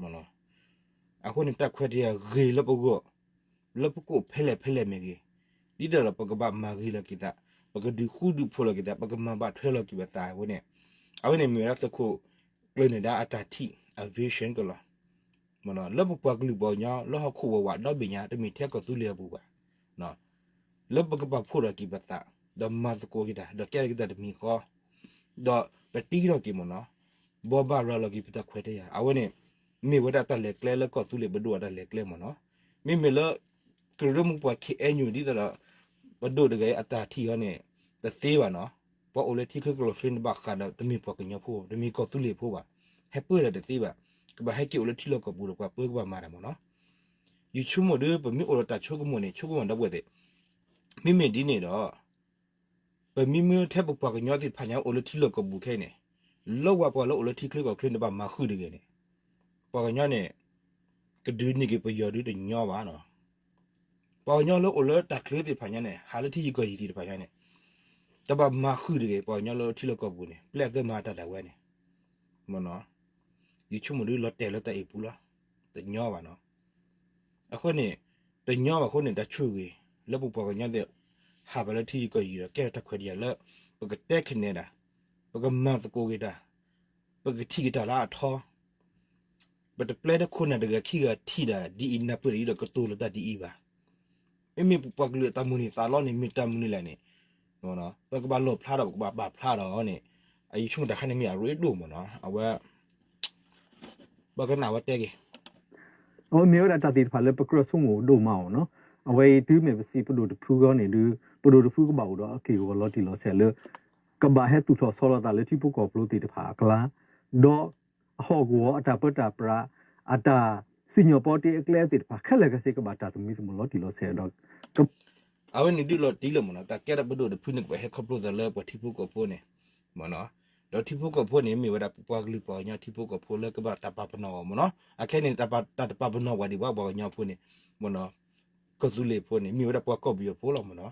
မ့ၢ်နီၤ, အဃိန့ၣ်တၢ်ခွဲးတၢ်ယာ်ဂ့ၤလၢပဂီၢ် လၢပကအိၣ်ဖဲလဲၣ်ဖဲလဲၣ်မ့ၢ်ဂ့ၤ, ဒ်သိးဒီးပကဘၣ်မၤဂ့ၤလီၤက့ၤသး, ပကဒုးဃူဒုးဖိးလီၤက့ၤသး, ပကမၤဘၣ်ထွဲလီၤက့ၤပသးအဝဲန့ၣ်, အဝဲန့ၣ်မ့ၢ်ဝဲဒၣ်သုးခိၣ်ကျၢၢ်နၢၤဒါအတၢ်ထံၣ် အ vision ကလီၤ, လၢပပှၤကလုာ်ပှၤကညီ လၢဟီၣ်ခိၣ်ဝးဝးဒီဘ့ၣ်ညါ တမ့ၢ်ထဲကီၢ်သူလ့ၤအပူၤဘၣ်, လၢပကပာ်ဖှိၣ်ထီၣ်က့ၤပသး ဒီးမၤသကိးက့ၤတၢ် ဒီးကဲထီၣ်က့ၤတၢ်တမံၤဃီ ဒီးပတံထီၣ်က့ၤမ့ၢ်နီၤ, ဘိးဘၣ်ရၤလီၤက့ၤပတၢ်ခွဲးတၢ်ယာ် အဝဲန့ၣ် မ့ၢ်ဝဲဒၣ်တၢ်လဲၤကျဲလၢကီၢ်သူလ့ၤပဒိၣ်အတၢ်လဲၤကျဲမ့ၢ်နီၤ, မ့မ့ၢ်လၢ ကရၢမိၢ်ပှၢ် ခ့ၣ်အဲၣ်ယူၣ် ဒ်သိးဒီး ပဒိၣ်တဂၤအံၤအတၢ်ထံၣ်အီၤန့ၣ် တသ့ဘၣ်နီၤ, ပှၤအိၣ်လၢထံချၢကီၢ်ချၢန့ၣ်ဘၣ်ဃးဒီးတမ့ၢ်ပှၤကညီဖိ တမ့ၢ်ကီၢ်သူလ့ၤဖိဘၣ်, ဟဲပၢတၢ်တသ့ဘၣ်, ကဘၣ်ဟဲက့ၤအိၣ်လၢထံလီၢ်ကီၢ်ပူၤဒီးပှၤပၢကဘၣ်မၤတၢ်မ့ၢ်နီၤ, ယဆိကမိၣ်ဒီး ပမ့ၢ်အိၣ်ဒီးတၢ်ဆိကမိၣ်န့ၣ် ဆိကမိၣ်ဒီပုၢ်ဝဲၢ်သ့ၣ်, မ့မ့ၢ်ဒ်န့ၣ်ဒီး ပမ့မ့ၢ်ထဲပပှၤကညီသ့ၣ်တဖၣ်ညါအိၣ်လၢထံလီၢ်ကီၢ်ပူၤခဲအံၤန့ၣ်, လၢဝဲပှၤလၢအိၣ်လၢထံချၢကီၢ်ချၢန့ၣ်ဘၣ်မၤဃုာ်တဂ့ၤန့ၣ်, ပှၤကညီန့ၣ် ကဒုးန့ၢ်က့ၤပယီၤဒုးတညီဘၣ်နီၤ, ပှၤကညီလၢအိၣ်လၢတၢ်ချၢသ့ၣ်တဖၣ်ညါန့ၣ် ဟးလၢထံယံၤကီၢ်ယံၤသ့ၣ်တဖၣ်ညါန့ၣ်, တဘၣ်မၤဃုာ်တဂ့ၤ ပှၤကညီလၢထံလီၢ်ကီၢ်ပူၤန့ၣ် ပျဲၢ်အသၢမၤတၢ်ဒၣ်ဝဲန့ၣ်, မ့ၢ်နီၤ, ယဆိကမိၣ်ဒုးလီၤတဲာ်လၢတၢ်အ့ၣ်ပူၤလီၤ, တညီဘၣ်နီၤ အဃိန့ၣ်, တညီဘၣ်အဃိန့ၣ် တၢ်ဆိၣ်ဂ့ၤ လၢပပှၤကညီသ့ၣ် ဟးဘၣ်လၢထံယံၤကီၢ်ယံၤဒီး ကဲထီၣ်တၢ်ခွဲးတၢ်ယာ်လၢ ပကတဲခဲနဲၣ်ဒၣ်, ပကမၤသကိးက့ၤတၢ်, ပကထံၣ်က့ၤတၢ်လၢအထီ, ပတပျဲတခိၣ်နၢ်တဂၤခံဂၤထံၣ်ဒၣ်ဒ်အံၤနၢ်ပၢၢ်ဒၣ်အံၤဒီးကတိၤလၢတၢ်ဒ်အံၤဘၣ်. မ့မ့ၢ်ပပှၤကလုာ်အတၢ်မိၣ်န့ၢ်သးလီန့ၣ် မ့ၢ်တၢ်မနုၤလဲၣ်န့ၣ်, ပကဘၣ်လီၣ်ဖျါဒီး ပကဘၣ်ပာ်ဖျါဒီးန့ၣ်, အယဆိကမိၣ်တၢ်ခါန့ၣ်မ့ၢ်အရ့ဒိၣ်မ့ၢ်နီၤ, အဝဲ ပကနၣ်ဝဲတဲက့ၤ အဝဲမ့ၢ်ဝဲဒၣ်တၢ်သ့ၣ်တဖၣ်လၢပကြၢးဆိကမိၣ်ဒိၣ်မးအီၤနီၤ. အဝဲအံၤတုၤမ့ၢ်ပစံးပဒိၣ်တဖုဂီၢ်န့ၣ်ဒုး ပဒိၣ်တဖုကဘၣ်အိၣ်ဒီးအက့ၢ်အဂီၤလီၤတံၢ်လီၤဆဲးလၢ ကဘၣ်ဟဲသူၣ်ထီၣ်ဆီလီၤသးလၢထံဖိကီၢ်ဖိသ့ၣ်တဖၣ်အကျါ, ဒီးအဟီၣ်ကဝီၤအတၢ်ပၢတၢ်ပြး အတၢ် စံၣ်ညီၣ်ပီတ့အကျဲသ့ၣ်တဖၣ်ခဲလၢာ်ခဲဆ့ ကဘၣ်တၢ်သမံသမိးလီၤတံၢ်လီၤဆဲးဒီး အဝဲန့ၣ်ဒုးလီၤတံၢ်လၢမ့ၢ်နီၤ တၢ်ကဲထီၣ်ပဒိၣ်တဖုန့ၣ် ကဘၣ်ဟဲခီဖျိသးလၢပှၤထံဖိကီၢ်ဖိန့ၣ် မ့ၢ်နီၤ, ဒီးထံဖိကီၢ်ဖိန့ၣ် မ့ၢ်ဝဲဒၣ်ပပှၤကလုာ်ပှၤကညီထံဖိကီၢ်ဖိလၢကဘၣ်တၢ်ပာ်ပနီၣ်အီၤမ့ၢ်နီၤ, အခဲအံၤန့ၣ် တၢ်တပာ်ပနီၣ်ပှၤဒံးဘၣ်ပှၤကညီဖိန့ၣ် မ့ၢ်နီၤ, ကီၢ်သူလ့ၤဖိန့ၣ် မ့ၢ်ဝဲဒၣ်ပှၤကီၢ်ပယီၤဖိလီၤမ့ၢ်နီၤ.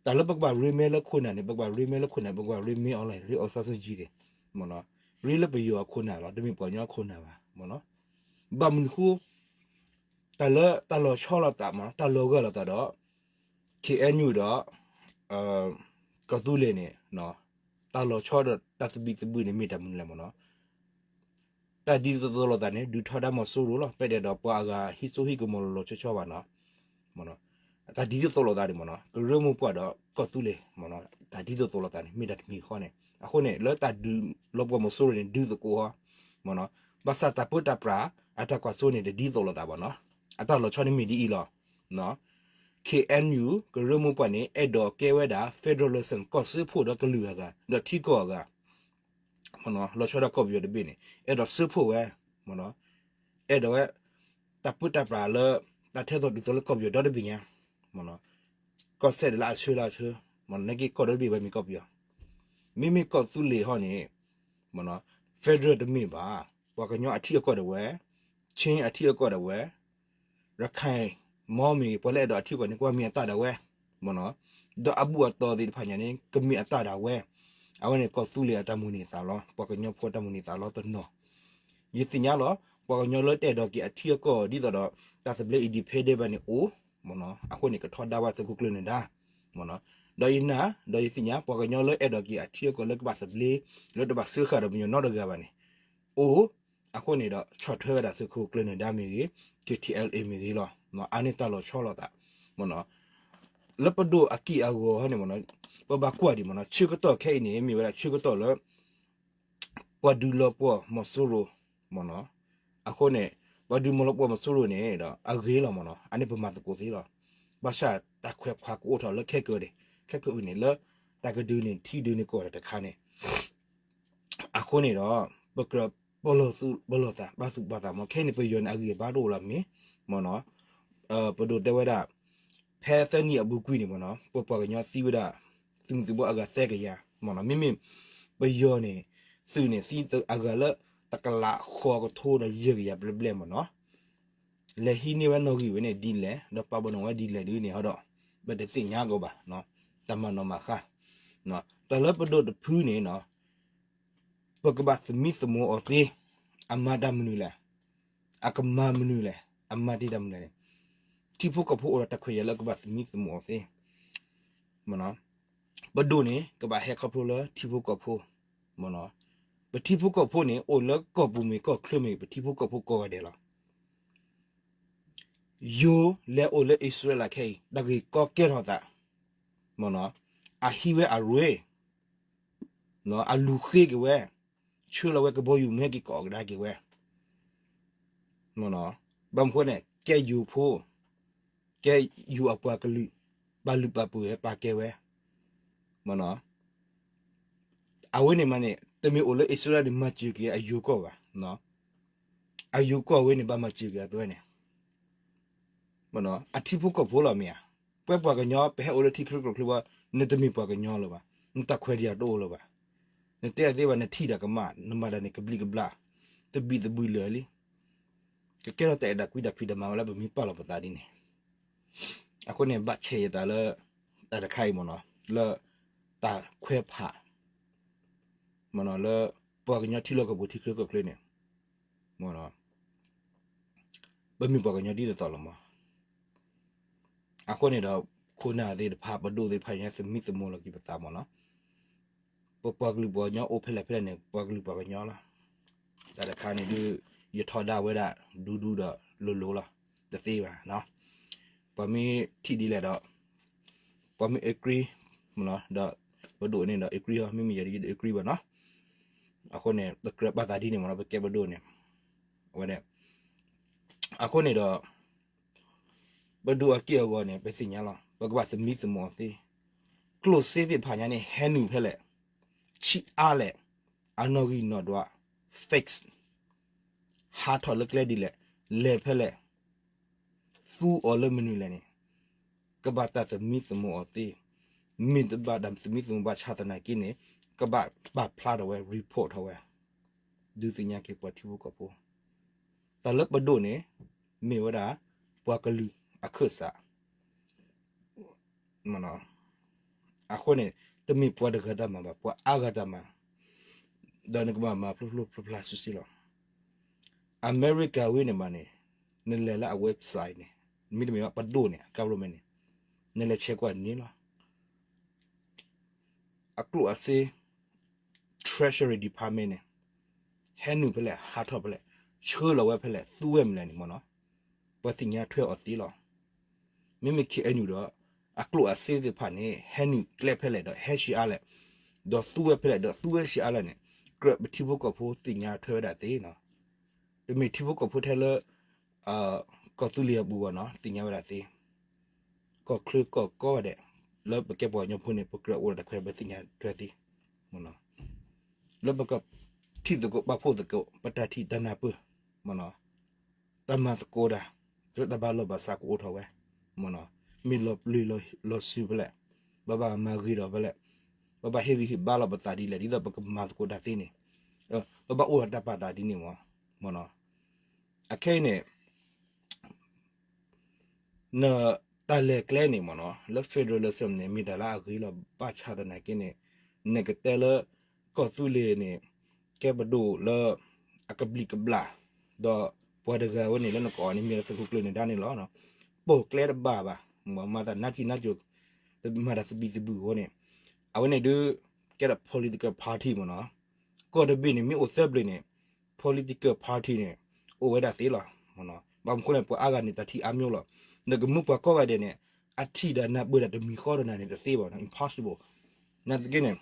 တၢ်လၢပကဘၣ်ရ့မဲလၢခိၣ်နၢ်န့ၣ် ပကဘၣ်ရ့မဲလၢခိၣ်နၢ် ပကဘၣ်ရ့မဲအီၤလီၤ ရ့အီၤစီဆှံကံသ့ၣ် မ့ၢ်နီၤ, ရ့လၢပယီၤအခိၣ်နၢ်လီၤ တမ့ၢ်ပှၤကညီအခိၣ်နၢ်ဘၣ် မ့ၢ်နီၤ. ဘၣ်မနုၤဃိ တၢ်လၢတၢ်လီၤဆီလိာ်သးမ့ၢ်နီၤ တၢ်လီၤဂာ်လိာ်သးဒီး ခ့ၣ်အဲၣ်ယူၣ်ဒီး ကီၢ်သူလ့ၤန့ၣ် တၢ်လီၤဆီဒီးတၢ်သဘံၣ်သဘုၣ်န့ၣ် မ့ၢ်တၢ်မနုၤလဲၣ်မ့ၢ်နီၤ. တၢ်ဒ်သိးသိးလိာ်သးန့ၣ် ဒုးထီဒါမီၤစိရိၤလီၤ ပတဲဒီးပှၤအဂၤဟံးစိဟံးကမီၤလီၤလီၤဆီဆီဘၣ်နီၤ. တၢ်ဒ်သိးသိးလိာ်သးန့ၣ်မ့ၢ်နီၤ ကရၢမိၢ်ပှၢ်ဒီးကီၢ်သူလ့ၤမ့ၢ်နီၤ တၢ်ဒ်သိးသိးလိာ်သးန့ၣ် မ့ၢ်တၢ်တမံၤဃီန့ၣ် အဃိန့ၣ် လၢတၢ်ဒုးလီၤပှီၢ်မီၤစိရိၤန့ၣ် ဒုးသကိးအီၤ မ့ၢ်နီၤ. ဘၣ်ဆၣ်တၢ်ပၢတၢ်ပြး အတၢ်ကွၢ်စိန့ၣ် တဒ်သိးလိာ်သးဘၣ်နီၤ. အတၢ်လီၤဆီန့ၣ်မ့ၢ်ဒ်အံၤလီၤ. ခ့ၣ်အဲၣ်ယူၣ် ကရၢမိၢ်ပှၢ်န့ၣ် အဲၣ်ဒိးကဲဝဲဒၣ် federalism ကီၢ်စၢဖှိၣ်ဒီးကလုာ်အဂၤ ဒီးထံကီၢ်အဂၤ လီၤဆီဒၣ်ကီၢ်ပယီၤတဘ့ၣ်န့ၣ် အဲၣ်ဒိးစၢဖှိၣ်ဝဲ အဲၣ်ဒိးဝဲ တၢ်ပၢတၢ်ပြးလၢ တၢ်ထဲသိးတုၤသိးလၢကီၢ်ပယီၤဒီတဘ့ၣ်ညါ ကီၢ်စဲၣ်ဒၣ်လၢအဆၢလၢအဆၢ နာ်က့ကီၢ်ဒီတဘ့ၣ်ဝဲမ့ၢ်ကီၢ်ပယီၤ မ့မ့ၢ်ကီၢ်သူလ့ၤဟီန့ၣ် federal တမ့ၢ်ဘၣ် ပှၤကညီအထံအကီၢ်ဒၣ်ဝဲ Chin အထံအကီၢ်ဒၣ်ဝဲ ရခဲၣ် မ့ၢ်မ့ၢ်ဂ့ၤ ပှၤလၢအဲၣ်ဒိးအထံအကီၢ်န့ၣ် ကဘၣ်မ့ၢ်အသးဒၣ်ဝဲ မ့ၢ်နီၤ ဒီးအဘူၣ်အတီၢ်သ့ၣ်တဖၣ်ညါန့ၣ် ကမ့ၢ်အသးဒၣ်ဝဲ အဝဲန့ၣ်ကီၢ်သူလ့ၤအတၢ်မိၣ်န့ၢ်သးလီ ပှၤကညီဖိတၢ်မိၣ်န့ၢ်သးလီတနီၤ ယသ့ၣ်ညါလီၤ ပှၤကညီလၢတအဲၣ်ဒိးက့ၤအထံအကီၢ် ဒ်သိးဒီး တၢ်သဘျ့ independent ဘၣ်န့ၣ်အိၣ် မ့ၢ်နီၤ အဃိန့ၣ် ကထီဒါဝဲသုးခိၣ်ကျၢၢ်နၢၤဒါ မ့ၢ်နီၤ ဒီးယနာ် ဒီးယသ့ၣ်ညါ ပှၤကညီလၢအဲၣ်ဒိးက့ၤအထံအကီၢ်လၢကဘၣ်သဘျ့ လၢတဘၣ်စၢဃာ်ဒီးပယီၤနီတဂၤဘၣ်န့ၣ် အိၣ် အဃိန့ၣ်ဒီး ဆီၣ်ထွဲဝဲဒၣ်သုးခိၣ်ကျၢၢ်နၢၤဒါမ့ၢ်ဂ့ၤ K T L A မ့ၢ်ဂ့ၤလီၤ အါန့ၢ်တၢ်လီၤဆီလိာ်သး မ့ၢ်နီၤ လၢပဒိၣ်အက့ၢ်အဂီၤန့ၣ်မ့ၢ်နီၤ ပဘၣ်ကွၢ်ဒံးမ့ၢ်နီၤ ဆၢကတီၢ်ခဲအံၤန့ၣ် မ့ၢ်ဝဲဒၣ်ဆၢကတီၢ်လၢ ပှၤဒုးလီၤပှီၢ်မီၤစိရိၤ မ့ၢ်နီၤ အဃိန့ၣ် ပှၤဒုးလီၤပှီၢ်မီၤစိရိၤန့ၣ်ဒီး အဂ့ၤလီၤမ့ၢ်နီၤ အန့ၣ်ပမၤသကိးသ့လီၤ ဘၣ်ဆၣ်တၢ်ခွဲးခွါကအိၣ်ထီၣ်လၢခဲကိာ်န့ၣ် ခဲကိာ်အံၤန့ၣ် လၢတၢ်ကဒုးန့ၢ်ထံဒုးန့ၢ်ကီၢ်တခါန့ၣ် အဃိန့ၣ်ဒီး ပကြၢးပလီၢ်သူၣ်ပလီၢ်သး ဘၣ်သူၣ်ဘၣ်သးမ့ၢ် ခဲအံၤန့ၣ် ပယီၤန့ၣ် အဂံၢ်အဘါတအိၣ်လၢၤမ့ၢ် မ့ၢ်နီၤ ပဒိၣ်တဲဝဲဒၣ် ဖဲသၢနံၣ်အပူၤကွံာ်န့ၣ်မ့ၢ်နီၤ ပပှၤကညီသံဝဲဒၣ် သုးမုၢ်သံၣ်ဘိအဂၤသၢကယၤ မ့ၢ်နီၤ မ့မ့ၢ် ပယီၤန့ၣ် သုးန့ၣ်သံအဂၤလၢ တကလးဃိးကထိဒီးယဲၢ်ကယၤဘျဲၣ်ဘျဲၣ်မ့ၢ်နီၤ လဲၤဟံးန့ၢ်ဝဲနီၣ်ဂံၢ်ဝဲန့ၣ်ဒ်လဲၣ် ဒီးပာ်ပနီၣ်ဝဲဒ်လဲၣ်ဒ်န့ၣ်ဟီဒီး ပတသ့ၣ်ညါကီးဘၣ် တၢ်မၤနီၣ်မၤဃါ တၢ်လၢပဒိၣ်တဖုန့ၣ်နီၤ ပကဘၣ်သမံသမိးအီၤသ့ အမၤတၢ်မနုၤလဲၣ် အကမၤမနုၤလဲၣ် အမၤတ့ၢ်တၢ်မနုၤလဲၣ်န့ၣ် ထံဖိကီၢ်ဖိအိၣ်ဒီးတၢ်ခွဲးယာ်လၢကဘၣ်သမံသမိးအီၤသ့ ပဒိၣ်န့ၣ် ကဘၣ်ဟဲခီဖျိလၢထံဖိကီၢ်ဖိ မ့ၢ်နီၤ ပထံဖိကီၢ်ဖိန့ၣ် အိၣ်လၢကီၢ်ပူၤမ့ၢ်ကီၢ်ချၢမ့ၢ် ပထံဖိကီၢ်ဖိကိးဂၤဒဲးလီၤ ယိၤလဲၤအိၣ်လၢအံၣ်စရ့လးခဲအံၤ တၢ်ဂ့ၢ်ကီကဲထီၣ်သး မ့ၢ်နီၤ အဟံးဝဲအရ့ အလူၤဃ့က့ၤဝဲ ဆှၢလီၤဝဲကဘီယူၤမ့ၢ်ဟဲက့ၤကအီၣ်ကဒါက့ၤဝဲ မ့ၢ်နီၤ ဘၣ်မနုၤဃိန့ၣ် ကဲယိၤဖိ ကဲယိၤအပှၤကလုာ် ပာ်လုၢ်ပာ်ပှ့ၤဝဲပာ်ကဲဝဲ မ့ၢ်နီၤ အဝဲန့ၣ်မးန့ၣ် တမ့ၢ်အိၣ်လၢအံၣ်စရ့လးန့ၣ် မၤစၢၤက့ၤအယိၤကီၢ်ဘၣ် အယိၤကီၢ်ဝဲန့ၣ် ဘၣ်မၤစၢၤက့ၤအသွဲန့ၣ် အထံဖိကီၢ်ဖိလီၤမ့ၢ်ဧါ ပှၤပှၤကညီ ပဟဲအိၣ်လၢထံချၢကီၢ်ချၢဘၣ် နတမ့ၢ်ပှၤကညီလၢၤဘၣ် နတၢ်ခွဲးတၢ်ယာ်တအိၣ်လၢၤဘၣ် နတဲအသ့ဘၣ် နထံၣ်တၢ်ကမၣ် နမၤတၢ်န့ၣ်ကဘျံးကဘျၣ် သဘံၣ်သဘုၣ်လၢာ်လံ ကကဲထီၣ်တၢ်အဲၣ်တၢ်ကွံတၢ်ဖံးတၢ်မၤဝဲလၢပမ့ၢ်ပာ်လီၤပသးဒ်န့ၣ် အဃိန့ၣ် ဘၣ်ဆဲးယသးလၢ တၢ်တခါအံၤမ့ၢ်နီၤ လၢ တၢ်ခွဲးဖး မ့ၢ်နီၤ လၢ ပှၤကညီထံလီၢ်ကီၢ်ပူၤထံချၢကီၢ်ချၢန့ၣ် မ့ၢ်နီၤ ပမ့ၢ်ပှၤကညီဒ်သိးသိးလီၤမး အဃိန့ၣ်ဒီး ခိၣ်နၢ်သ့ၣ်တဖၣ် ပဒိၣ်သ့ၣ်တဖၣ် ညါသမံသမိးလီၤက့ၤပသးမ့ၢ်နီၤ ပပှၤကလုာ်ပှၤကညီအိၣ်ဖဲလဲၣ်ဖဲလဲၣ်န့ၣ် ပှၤကလုာ်ပှၤကညီလီၤ တၢ်တခါန့ၣ်ဒုး ယထီဒါဝဲဒၣ် ဒူဒူဒီးလိၤလိၤလီၤ တသ့ဘၣ်နီၤ ပှၤမ့ၢ်ထံၣ်ဒ်လဲၣ်ဒီး ပှၤမ့ၢ် agree မ့ၢ်နီၤ ဒီး ပဒိၣ်န့ၣ်ဒီး agree ဟီ မ့မ့ၢ်ယၤဒီး ယတ agree ဘၣ်နီၤ အဃိန့ၣ် ပကြၢးပာ်သးဒ်န့ၣ်မ့ၢ်နီၤ ပကဲပဒိၣ်န့ၣ် အဝဲန့ၣ် အဃိန့ၣ်ဒီး ပဒိၣ်အက့ၢ်အဂီၤန့ၣ် ပသ့ၣ်ညါလီၤ ပကဘၣ်သမံသမိးအီၤသ့ ကျိၣ်စ့သ့ၣ်တဖၣ်ညါန့ၣ် ဟဲနုာ်ဖဲလဲၣ် ဆံးအါလဲၣ် အနီၣ်ဂံၢ်နီၣ်ဒွး fix ဟးထီၣ်လၢကျဲဒ်လဲၣ် လဲၤဖဲလဲၣ်, သူအီၤလၢမနုၤလဲၣ်န့ၣ်, ကဘၣ်တၢ်သမံသမိးအီၤသ့, မ့ၢ်တဘၣ်တၢ်သမံသမိးဘၣ်ဆၣ်သနာ်က့န့ၣ်, ကဘၣ်ပာ်ဖျါထီၣ်ဝဲ report ထီၣ်ဝဲ, ဒုးသ့ၣ်ညါက့ၤပှၤထံဖိကီၢ်ဖိ, တၢ်လၢပဒိၣ်န့ၣ် မ့ၢ်ဝဲဒၣ် ပှၤကလုာ်အခၢၣ်စး အဃိန့ၣ် တမ့ၢ်ပှၤတဂၤတၢ်မၤဘၣ်, ပှၤအါဂၤတၢ်မၤ, ဒီးနကဘၣ်မၤဖျိဖျိဖျါဖျါစုာ်စုာ်လီၤ. အမဲရကၤဝဲန့ၣ်မးန့ၣ်, နလဲၤလၢအ website န့ၣ်, မ့တမ့ၢ်ဘၣ်ပဒိၣ်န့ၣ် အ government န့ၣ်, နလဲၤဆဲးကွၢ်န့ၣ်လီၤ. အကျိၣ်အစ့ Treasury Department န့ၣ် ဟဲနုာ်ဖဲလဲၣ်, ဟးထီၣ်ဖဲလဲၣ်, ဆှၢလီၤဝဲဖဲလဲၣ်, သူဝဲမနုၤလဲၣ်န့ၣ်မ့ၢ်နီၤ, ပှၤသ့ၣ်ညါထွဲအီၤသ့လီၤ. မ့မ့ၢ် ခ့ၣ်အဲၣ်ယူၣ် ဒီး အကျိၣ်အစ့သ့ၣ်တဖၣ်န့ၣ် ဟဲနုာ်ကျဲဖဲလဲၣ်ဒီးဟဲဆံးအါလဲၣ်, ဒီးသူဝဲဖဲလဲၣ်ဒီးသူဝဲဆံးအါလဲၣ်န့ၣ်, ကြၢးပထံဖိကီၢ်ဖိသ့ၣ်ညါထွဲဝဲဒၣ်သ့နီၤ. တမ့ၢ်ထံဖိကီၢ်ဖိထဲလၢ ကီၢ်သူလ့ၤအပူၤဘၣ်နီၤ, သ့ၣ်ညါဝဲဒၣ်သ့, ကီၢ်ချၢကီၢ်ကိးဂၤဒဲး, လၢပကဲပှၤကညီဖိန့ၣ် ပကြၢးအိၣ်ဒီးတၢ်ခွဲး ပသ့ၣ်ညါထွဲသ့, လၢပကထံၣ်သကိးပာ်ဖှိၣ်သကိး ပတၢ်ထံၣ်တၢ်နၢ်ပၢၢ်, တၢ်မၤသကိးတၢ်, လၢတၢ်ဘၣ်လိာ်ဘၣ်စးကအိၣ်ထီၣ်ဝဲ, မ့ၢ်လီၤပျံၤလီၤစုၤဖဲလဲၣ်, ပဘၣ်မၤဂ့ၤဒီးဖဲလဲၣ်, ပဘၣ်ဟ့ၣ်ဂံၢ်ဟ့ၣ်ဘါလီၤပသးဒ်လဲၣ်, ဒ်သိးပကမၤသကိးတၢ်သ့န့ၣ်, ပဘၣ်အိၣ်ဒီးတၢ်ပာ်သးဒ်န့ၣ်မ့ၢ်, အခဲအံၤန့ၣ် နတၢ်လဲၤကျဲန့ၣ်မ့ၢ်နီၤ, လၢ federalism န့ၣ် မ့ၢ်တၢ်လၢအဂ့ၤလီၤ, ဘၣ်ဆၣ်သနာ်က့န့ၣ် နကတဲလၢ ကီၢ်သူလ့ၤန့ၣ် ကဲပဒိၣ်လၢ အကဘျံးကဘျၣ်, ဒီးပှၤတဂၤဝဲန့ၣ်လၢနကအီၣ်န့ၣ် မ့ၢ်လၢသုးခိၣ်ကျၢၢ်န့ၣ်ဒၣ်န့ၣ်လီၤ. ပိာ်ကျဲတဘၣ်ဘၣ်, မၤသးနးကံနးကၠိၤ, မၤတၢ်သဘံၣ်သဘုၣ်အဃိန့ၣ်, အဝဲန့ၣ်ဒုး ကဲဒီး political party မ့ၢ်နီၤ, ကီၢ်တဘ့ၣ်န့ၣ် မ့ၢ်အိၣ်သၢဘျုးန့ၣ် political party န့ၣ် အိၣ်ဝဲဒၣ်သ့လီၤ. ဘၣ်မနုၤအဃိန့ၣ် ပှၤအါဂၤန့ၣ် တၢ်ထံၣ်အါမျိၤလီၤ. နကမၢပှၤကိးဂၤဒဲးန့ၣ် အထံၣ်ဒီးနၢ်ပၢၢ်တၢ်တမံၤဃီဒီးနၤန့ၣ် တသ့ဘၣ်နီၤ, impossible. နာ်သက့န့ၣ်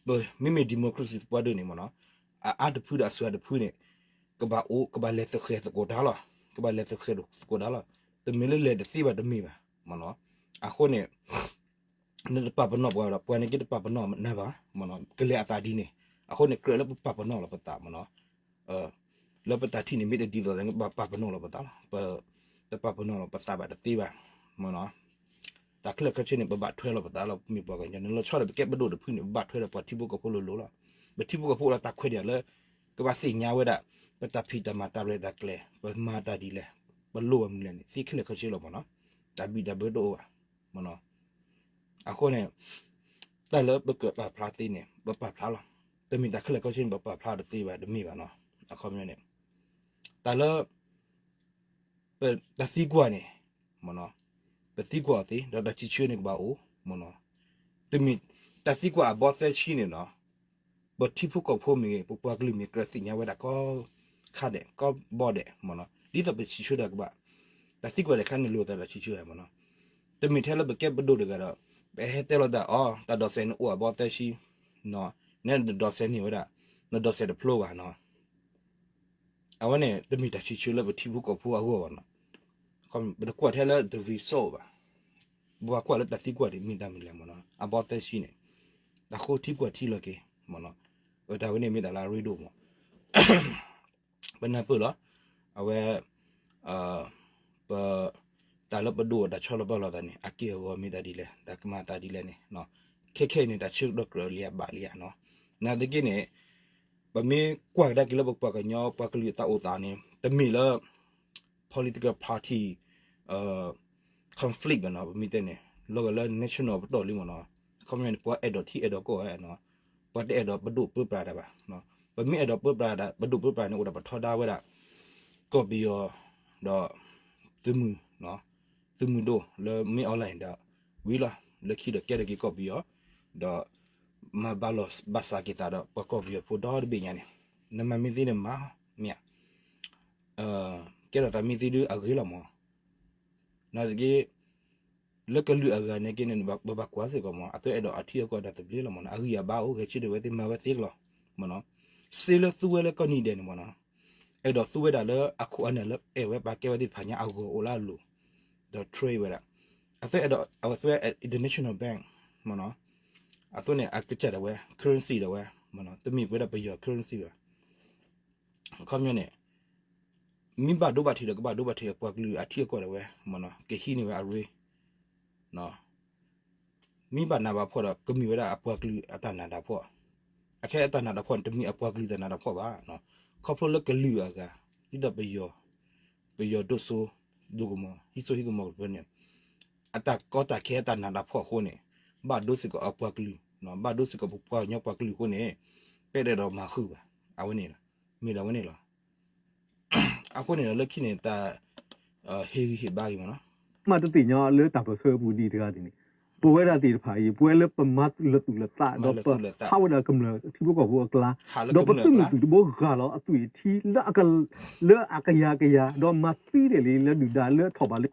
ပမ့မ့ၢ် democracy သပှၢ်ဒၢးန့ၣ်မ့ၢ်နီၤ, အအါတဖုဒီးအစှၤတဖုန့ၣ် ကဘၣ်အိၣ် ကဘၣ်လဲၤသဃဲၤသကိးတၢ်လီၤ. ကဘၣ်လဲၤသဃဲၤသကိးတၢ်လီၤ. တမ့ၢ်လၢလဲၤတသ့ဘၣ်တမ့ၢ်ဘၣ်မ့ၢ်နီၤ. အဃိန့ၣ် နတပာ်ပနီၣ်ပှၤဒီး ပှၤန့ၣ်က့တပာ်ပနီၣ်နၤဘၣ်မ့ၢ်နီၤ, ကလဲၤအသးဒ်န့ၣ်. အဃိန့ၣ် ကြၢးလၢပပာ်ပနီၣ်လီၤပသးမ့ၢ်နီၤ, လၢပတၢ်ထံၣ်န့ၣ် မ့ၢ်တဒ်သိး ပပာ်ပနီၣ်လီၤပသးလီၤ. ပတပာ်ပနီၣ်လီၤပသးဘၣ်တသ့ဘၣ်မ့ၢ်နီၤ. တၢ်ခဲလၢာ်ခဲဆ့န့ၣ် ပဘၣ်ထွဲလီၤပသးလီၤ. ပမ့ၢ်ပှၤကညီ နလီၤဆီဒီးပကဲပဒိၣ်တဖုန့ၣ် ပဘၣ်ထွဲဒီးပှၤထံဖိကီၢ်ဖိလိၤလိၤလီၤ. ပထံဖိကီၢ်ဖိအိၣ်ဒီးတၢ်ခွဲးတၢ်ယာ်လၢ ကဘၣ်သ့ၣ်ညါဝဲဒၣ် ပတၢ်ဖံးတၢ်မၤတၢ်ရဲၣ်တၢ်ကျဲၤ ပမၤတၢ်ဒ်လဲၣ် ပလိၣ်ဘၣ်မနုၤလဲၣ်န့ၣ် သ့ခဲလၢာ်ခဲဆ့လီၤမ့ၢ်နီၤ. တၢ်ဘံၣ်တၢ်ဘၢတအိၣ်ဘၣ်မ့ၢ်နီၤ. အဃိန့ၣ် တၢ်လၢပကြၢးပာ်ဖျါသ့န့ၣ် ပပာ်ဖျါလီၤ. တမ့ၢ်တၢ်ခဲလၢာ်ခဲဆ့န့ၣ် ပပာ်ဖျါတသ့ဘၣ်တမ့ၢ်ဘၣ်နီၤ. အခီပညီန့ၣ် တၢ်လၢ ပတၢ်သံကွၢ်န့ၣ် မ့ၢ်နီၤ, ပသံကွၢ်အီၤသ့ ဒီးတၢ်စံးဆၢန့ၣ်ကဘၣ်အိၣ်မ့ၢ်နီၤ. တမ့ၢ်တၢ်သံကွၢ်အဘီသဲဆံန့ၣ်နီၤ, ပထံဖိကီၢ်ဖိမ့ၢ်ဂ့ၤ ပပှၤကလုာ်မ့ၢ်ဂ့ၤ ကြၢးသ့ၣ်ညါဝဲဒၣ်ကိးခါဒဲး ကိးဘီဒဲးမ့ၢ်နီၤ, ဒ်သိးပစံးဆၢတၢ်ကဘၣ်, တၢ်သံကွၢ်တခါန့ၣ်လိၣ်သးဒီးစံးဆၢမ့ၢ်နီၤ. တမ့ၢ်ထဲလၢပကဲပဒိၣ်တဂၤဒီး ပဟဲတဲလိာ်သးအီၤ တၢ်ဒိးစဲးန့ၣ်အိၣ်အဘီသဲဆံ, နဲနဒိးစဲးန့ၢ်ဝဲဒၣ်, နဒိးစဲးတဖျိဘၣ်နီၤ. အဝဲန့ၣ် တမ့ၢ်တၢ်စံးဆၢလၢပထံဖိကီၢ်ဖိအဂီၢ်ဘၣ်နီၤ. ပတကွၢ်ထဲလၢ the result ဘၣ်, ပဘၣ်ကွၢ်လၢတၢ်သံကွၢ်န့ၣ် မ့ၢ်တၢ်မနုၤလဲၣ်မ့ၢ်နီၤ, အဘီသဲဆံန့ၣ်, တၢ်ဃိထံကွၢ်ထံလီၤက့ၤမ့ၢ်နီၤ. တၢ်ဝဲန့ၣ်မ့ၢ်တၢ်လၢအရ့ဒိၣ်မး ပနၢ်ပၢၢ်လီၤ. အဝဲ ပ တၢ်လၢပဒိၣ်တၢ်ဆီလီၤပာ်လီၤသးန့ၣ် အက့ၢ်အဂီၤမ့ၢ်တၢ်ဒ်လဲၣ် တၢ်ကမၤသးဒ်လဲၣ်န့ၣ်, ခဲခဲအံၤန့ၣ် တၢ်ဆၢကတီၢ်ကြၢးလံဧါဘၣ်လံဧါနီၤ. နာ်သက့န့ၣ် ပမ့ၢ်ကွၢ်ကဒါက့ၤလၢပပှၤကညီပှၤကလုာ်တၢ်အိၣ်သးန့ၣ် တမ့ၢ်လၢ political party conflict ဘၣ်နီၤ, ပမ့ၢ်တဲန့ၣ် လီၤဂာ်လၢ national ပတီၢ်လံမ့ၢ်နီၤ. အခီပညီန့ၣ် ပှၤအဲၣ်ဒိးထံအဲၣ်ဒိးကီၢ်ဧါနီၤ, ပှၤတအဲၣ်ဒိးပဒိၣ်ပၢပြးတၢ်ဘၣ်. ပမ့ၢ်အဲၣ်ဒိးပၢပြးတၢ် ပဒိၣ်ပၢပြးန့ၣ် အိၣ်ဒီးပထီဒါဝဲဒၣ် ကီၢ်ပယီၤ ဒီး သုးမုၢ် သုးမုၢ်ဒိၣ်လၢမ့ၢ် online ဒီးဝံၤလီၤ လၢခံဒီးကဲထီၣ်က့ၤကီၢ်ပယီၤ ဒီး မၤဘၣ်လိာ်ဘၣ်စးက့ၤသးဒီးပှၤကီၢ်ပယီၤဖိဒီတဘ့ၣ်ညါန့ၣ်, နမၤမ့ၢ်သ့န့ၣ်မၤ မ့ၢ်ဧါ, ကဲထီၣ်သးမ့ၢ်သ့ဒုးအဂ့ၤလီၤမး. နာ်သက့ လၢကလုာ်အဂၤန့ၣ်က့န့ၣ် ပဘၣ်ကွၢ်စ့ၢ်ကီးမး အသုအဲၣ်ဒိးအထံအကီၢ်တၢ်သဘျ့လီၤမး အဂံၢ်အဘါအိၣ် ဂဲၤဆၢထၢၣ်ဝဲသ့မၤဝဲသ့လီၤမးနီၤ. စ့လၢသူဝဲလၢကီၢ်နံၤဒဲးန့ၣ်မးနီၤ, အဲၣ်ဒိးသူဝဲဒၣ်လၢအခိၣ်အနၢ်လၢအဲၣ်ဝဲပာ်ကဲဝဲသ့ၣ်တဖၣ်ညါအဂီၢ်အိၣ်လၢအလိၤ, ဒီး trade ဝဲဒၣ်, အသုအဲၣ်ဒိး အဝဲသူဝဲ international bank မးနီၤ, အသုန့ၣ် အကစၢ်ဒၣ်ဝဲ currency ဒၣ်ဝဲမးနီၤ တမ့ၢ်ပဝဲဒၣ်ပယီၤ currency ဘၣ်. အခီပညီန့ၣ် မ့ၢ်ဘၣ်ဒိဘၣ်ထံးဒီး ကဘၣ်ဒိဘၣ်ထံးအပှၤကလုာ်အထံအကီၢ်ဒၣ်ဝဲမ့ၢ်နီၤ, ကဟံးန့ၢ်ဝဲအရ့ မ့ၢ်ဘၣ်နးဘၣ်ဖှီၣ်ဒီး ကမ့ၢ်ဝဲဒၣ်အပှၤကလုာ်အတၢ်နးတၢ်ဖှီၣ်, အခဲအတၢ်နးတၢ်ဖှီၣ်န့ၣ် တမ့ၢ်အပှၤကလုာ်တၢ်နးတၢ်ဖှီၣ်ဘၣ်, ခီဖျိလၢကလုာ်အဂၤ ဒ်သိးပယီၤ, ပယီၤဒိၣ်စိ ဒိၣ်ကမီၤ ဟံးစိဟံးကမီၤကတၢၢ်န့ၣ် အတၢ်ကီတၢ်ခဲအတၢ်နးတၢ်ဖှီၣ်အဃိန့ၣ် ဘၣ်ဒိစ့ၢ်ကီးအပှၤကလုာ်, ဘၣ်ဒိစ့ၢ်ကီးပပှၤကညီပှၤကလုာ်အဃိန့ၣ် ပတအဲၣ်ဒိးမၤဃုာ်ဘၣ်, အဝဲန့ၣ်လီၤ, မ့ၢ်ဒၣ်ဝဲန့ၣ်လီၤ. အဃိန့ၣ်ဒီးလၢခံန့ၣ် တၢ်ဟ့ၣ်ဂံၢ်ဟ့ၣ်ဘါဂ့ၤမ့ၢ်နီၤ, မ့ၢ်တသ့ၣ်ညါလၢတၢ်ပၢၢ်ဆၢအပူၤဒ်တဂၤန့ၣ်, ပဝဲဒၣ်သ့ၣ်တဖၣ်အံၤ ပဝဲလၢပမၤလၢာ်သူၣ်လၢာ်သး ဒီးပဟးဝဲဒၣ်ကမျၢၢ်ထံဖိကီၢ်ဖိအကျါ, ဒီးပသုးမုၢ်သံၣ်ဘိဂၢ်လီၤအသွံၣ်ထံ လၢအကယၤကယၤ ဒီးမၤသံဒၣ်လံလၢဒုၣ်ဒါလၢထီၣ်ဘးလၢ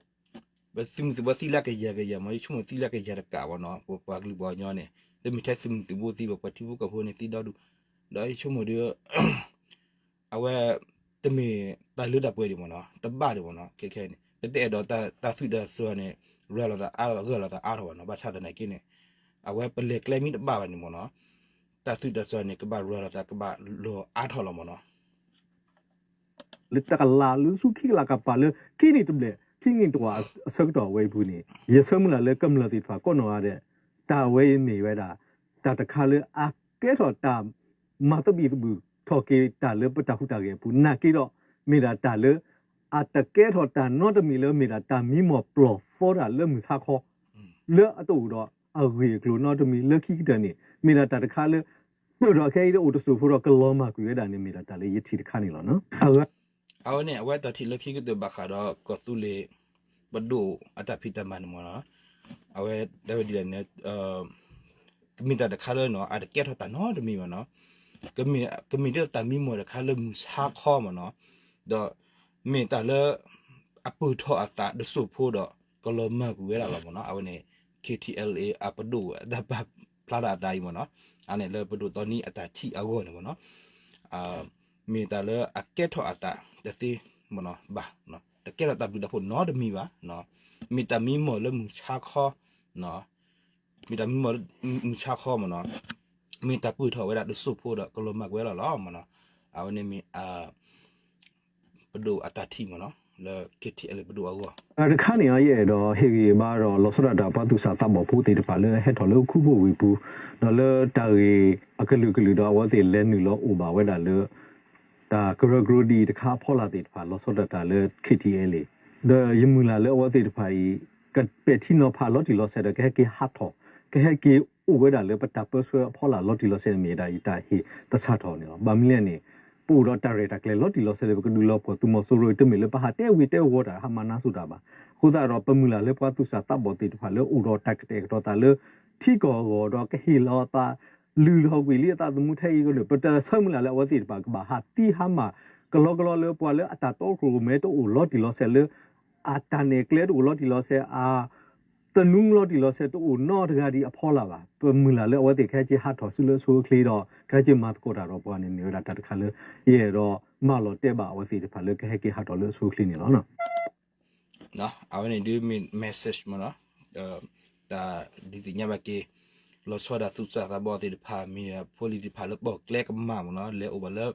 ပသုးမုၢ်သံၣ်ဘိသံလၢကယၤကယၤမ့ၢ် ယဆိကမိၣ်သံလၢကယၤတကးဘၣ်နီၤ, ပပှၤကလုာ်ပှၤကညီန့ၣ် တမ့ၢ်ထဲသုးမုၢ်သံၣ်ဘိသံဘၣ် ပှၤထံဖိကီၢ်ဖိန့ၣ်သံဒီဒူၣ်, ဒီးယဆိကမိၣ်ဒီး အဝဲ တမ့ၢ်တၢ်လၢတၢ်ပှဲၤဒံးမ့ၢ်နီၤ, တဘၣ်ဒံးမ့ၢ်နီၤ, ခဲခဲန့ၣ် ပတအဲၣ်ဒိးတၢ်သုးတၢ်စွၤန့ၣ် ရၤလီၤသးအါထီၣ်ဘၣ် ဂၢၢ်လီၤသးအါထီၣ်ဘၣ်နီၤ, ဘၣ်ဆၣ်သနာ်က့န့ၣ် အဝဲပလဲၤကျဲမ့ၢ်တဘၣ်ဘၣ်န့ၣ်မ့ၢ်နီၤ, တၢ်သုးတၢ်စွၤန့ၣ် ကဘၣ်ရၤလီၤသး ကဘၣ်လီၤအါထီၣ်လီၤမ့ၢ်နီၤ. လၢတကလးလၢဆူခံကလးကပၤလၢ ခံနံၣ်တဘျဲၣ် ခံနံၣ်တဝာ်အဆၢကတီၢ်ဝဲအံၤပူၤန့ၣ် ယဆၢမုၢ်လၢ်လၢကမျၢၢ်သ့ၣ်တဖၣ်ကိးနီၢ်ဂၤဒဲး တၢ်ဝဲအံၤမ့ၢ်ဝဲဒၣ် တၢ်တခါလၢအကဲထီၣ်တၢ်မၤသဘံၣ်သဘုၣ်ထီၣ်က့ၤတၢ်လၢပတၢ်ဟူးတၢ်ဂဲၤအပူၤ နာ်က့ဒီး မ့ၢ်ဒၣ်တၢ်လၢ အတကဲထီၣ်တၢ်နီတမံၤလၢမ့ၢ်ဒၣ်တၢ်မံမီၢ်ပျီၢ်သီတၢ်လၢမုၢ်ဆါခီ လၢအတအိၣ်ဒီးအဂ့ၢ်အကျိၤနီတမံၤ လၢခံကတၢၢ်န့ၣ် မ့ၢ်ဒၣ်တၢ်တခါလၢ ပၢၢ်ထီၣ်ခဲအံၤဒီးအိၣ်တစိၢ်ဖိဒီးကလီၤမၢ်ကွံာ်ဝဲဒၣ်န့ၣ် မ့ၢ်ဒၣ်တၢ်လၢယထံၣ်တခါန့ၣ်လီၤ. အဝဲန့ၣ် အဝဲတၢ်ထံၣ်လၢခံကတၢၢ်ဘၣ်ဃးဒီးကီၢ်သူလ့ၤ ပဒိၣ်အတၢ်ဖံးတၢ်မၤန့ၣ်မ့ၢ်နီၤ, အဝဲတဲဝဲဒ်လဲၣ်န့ၣ် ကမ့ၢ်တၢ်တခါလၢနီၤ အတကဲထီၣ်တၢ်နီတမံၤမ့ၢ်နီၤ, ကမ့ၢ်ဒ်တၢ်မံမီၢ်တခါလၢမုၢ်ဆါခီမ့ၢ်နီၤ, ဒီးမ့ၢ်တၢ်လၢ အပၢၢ်ထီၣ်အသးတစိၢ်ဖိဒီး ကလီၤမၢ်ကွံာ်ဝဲဒၣ်လီၤမ့ၢ်နီၤ, အဝဲန့ၣ် KTLA အပဒိၣ်အတၢ်ပာ်ဖျါထီၣ်အသးအံၤမ့ၢ်နီၤ, အန့ၣ်လၢပဒိၣ်သီနံအတၢ်ထံၣ်အဂီၢ်န့ၣ်မ့ၢ်နီၤ မ့ၢ်တၢ်လၢအကဲထီၣ်အသးတသ့မ့ၢ်နီၤဘၣ်, တကဲထီၣ်တၢ်ဘျုးတၢ်ဖှိၣ်နီတမံၤဘၣ်, မ့ၢ်တၢ်မံမီၢ်လၢမုၢ်ဆါခီ, မ့ၢ်တၢ်မံမီၢ်လၢမုၢ်ဆါခီမ့ၢ်နီၤ, မ့ၢ်တၢ်ပၢၢ်ထီၣ်ဝဲဒၣ်တစိၢ်ဖိဒီးကလီၤမၢ်ကွံာ်ဝဲလီၤလီၤမ့ၢ်နီၤ, အဝဲန့ၣ်မ့ၢ် ပဒိၣ်အတၢ်ထံၣ်မ့ၢ်နီၤ လၢ KTLA ပဒိၣ်အဂီၢ်, တၢ်တခါန့ၣ် ယအဲၣ်ဒိးဟ့ၣ်ဂံၢ်ဘါဒီးလီၤဆီဒၣ်တၢ်ပှၤသူၣ်စၢ်သးဘီၣ်ဖိသ့ၣ်တဖၣ်လၢအဟဲထီၣ်လၢခူပူၤဝ့ၢ်ပူၤ, ဒီးလၢတၢ်ဂ့ၢ်အကလုာ်ကလုာ်ဒီးအဝဲသ့ၣ်လဲၤနုာ်လီၤအိၣ်ဘၣ်ဝဲဒၣ်လၢ တၢ်ကရၢကရိဒ်အံၤတခါအဖီလာ်သ့ၣ်တဖၣ် လီၤဆီဒၣ်တၢ်လၢ KTLA ဒီးယမုၢ်လၢ်လၢအဝဲသ့ၣ်တဖၣ်အံၤ ကပဲာ်ထံနီၤဖးလီၤတံၢ်လီၤဆဲးဒီး ကဟဲက့ၤဟးထီၣ် ကဟဲက့ၤအိၣ်ဝဲဒၣ်လၢပတၢ်ပၢဆှၢအဖီလာ်လီၤတံၢ်လီၤဆဲးန့ၣ် မ့ၢ်ဒၣ်ယတၢ်ဟ့ၣ်သဆၣ်ထီၣ်န့ၣ်လီၤ. ဘၣ်မနုၤလဲၣ်န့ၣ် ပအိၣ်ဒီးတၢ်ရဲၣ်တၢ်ကျဲၤလီၤတံၢ်လီၤဆဲးလၢ ပကဒုးလီၤပှီၢ်သုးမီၤစိရိၤ တမ့ၢ်လၢပဟးတဲဝံၤတဲဝီၤတၢ် ဟးမၤနါစိၤတၢ်ဘၣ်. အဃိသတးဒီး ပမုၢ်လၢ်လၢပှၤသူၣ်စၢ်သးဘီၣ်သ့ၣ်တဖၣ်လၢအိၣ်ဒီးတၢ်ကတဲာ်ကတီၤသးလၢ ထံကီၢ်အဂီၢ်ဒီးကဟ့ၣ်လီၤသး လုၢ်လီၤကွံာ်လံအသးသမူထဲအံၤကဒီး ပတဆၢမုၢ်လၢ်လၢအဝဲသ့ၣ်တဖၣ်ကဘၣ်ဟးသံဟးမၤ ကလီကလီလၢပှၤလၢအတၢ်တီခိၣ်ရိၣ်မဲတအိၣ်လီၤတံၢ်လီၤဆဲးလၢ အတၢ်နဲၣ်ကျဲတအိၣ်လီၤတံၢ်လီၤဆဲး အ သနူလီၤတံၢ်လီၤဆဲးတအိၣ်နီတဂၤဒံးအဖီလာ်ဘၣ်. ပမုၢ်လၢ်လၢအဝဲသ့ၣ်ကဟဲက့ၤဟးထီၣ်ဆူလၢအဆိအချ့ဒီး ကဟဲက့ၤမၤသကိးတၢ်ဒီးပှၤန့ၣ် မ့ၢ်ဝဲဒၣ်တၢ်တခါလၢ ယအဲၣ်ဒိးမၢလီၤတဲဘၣ်အဝဲသ့ၣ်တဖၣ်လၢ ကဟဲက့ၤဟးထီၣ်လၢအဆိအချ့န့ၣ်လီၤ. အဝဲန့ၣ်ဒုးမ့ၢ် message မ့ၢ်နီၤ, တၢ်ဒုးသ့ၣ်ညါဘၣ်က့ၤ လီၤဆီဒၣ်တၢ်သူၣ်စၢ်သးဘီၣ်သ့ၣ်တဖၣ် မ့ၢ်ဖိလံၤသ့ၣ်တဖၣ်လၢပိာ်ကျဲကမၣ်မ့ၢ်နီၤ, လဲၤအိၣ်ဘၣ်လၢ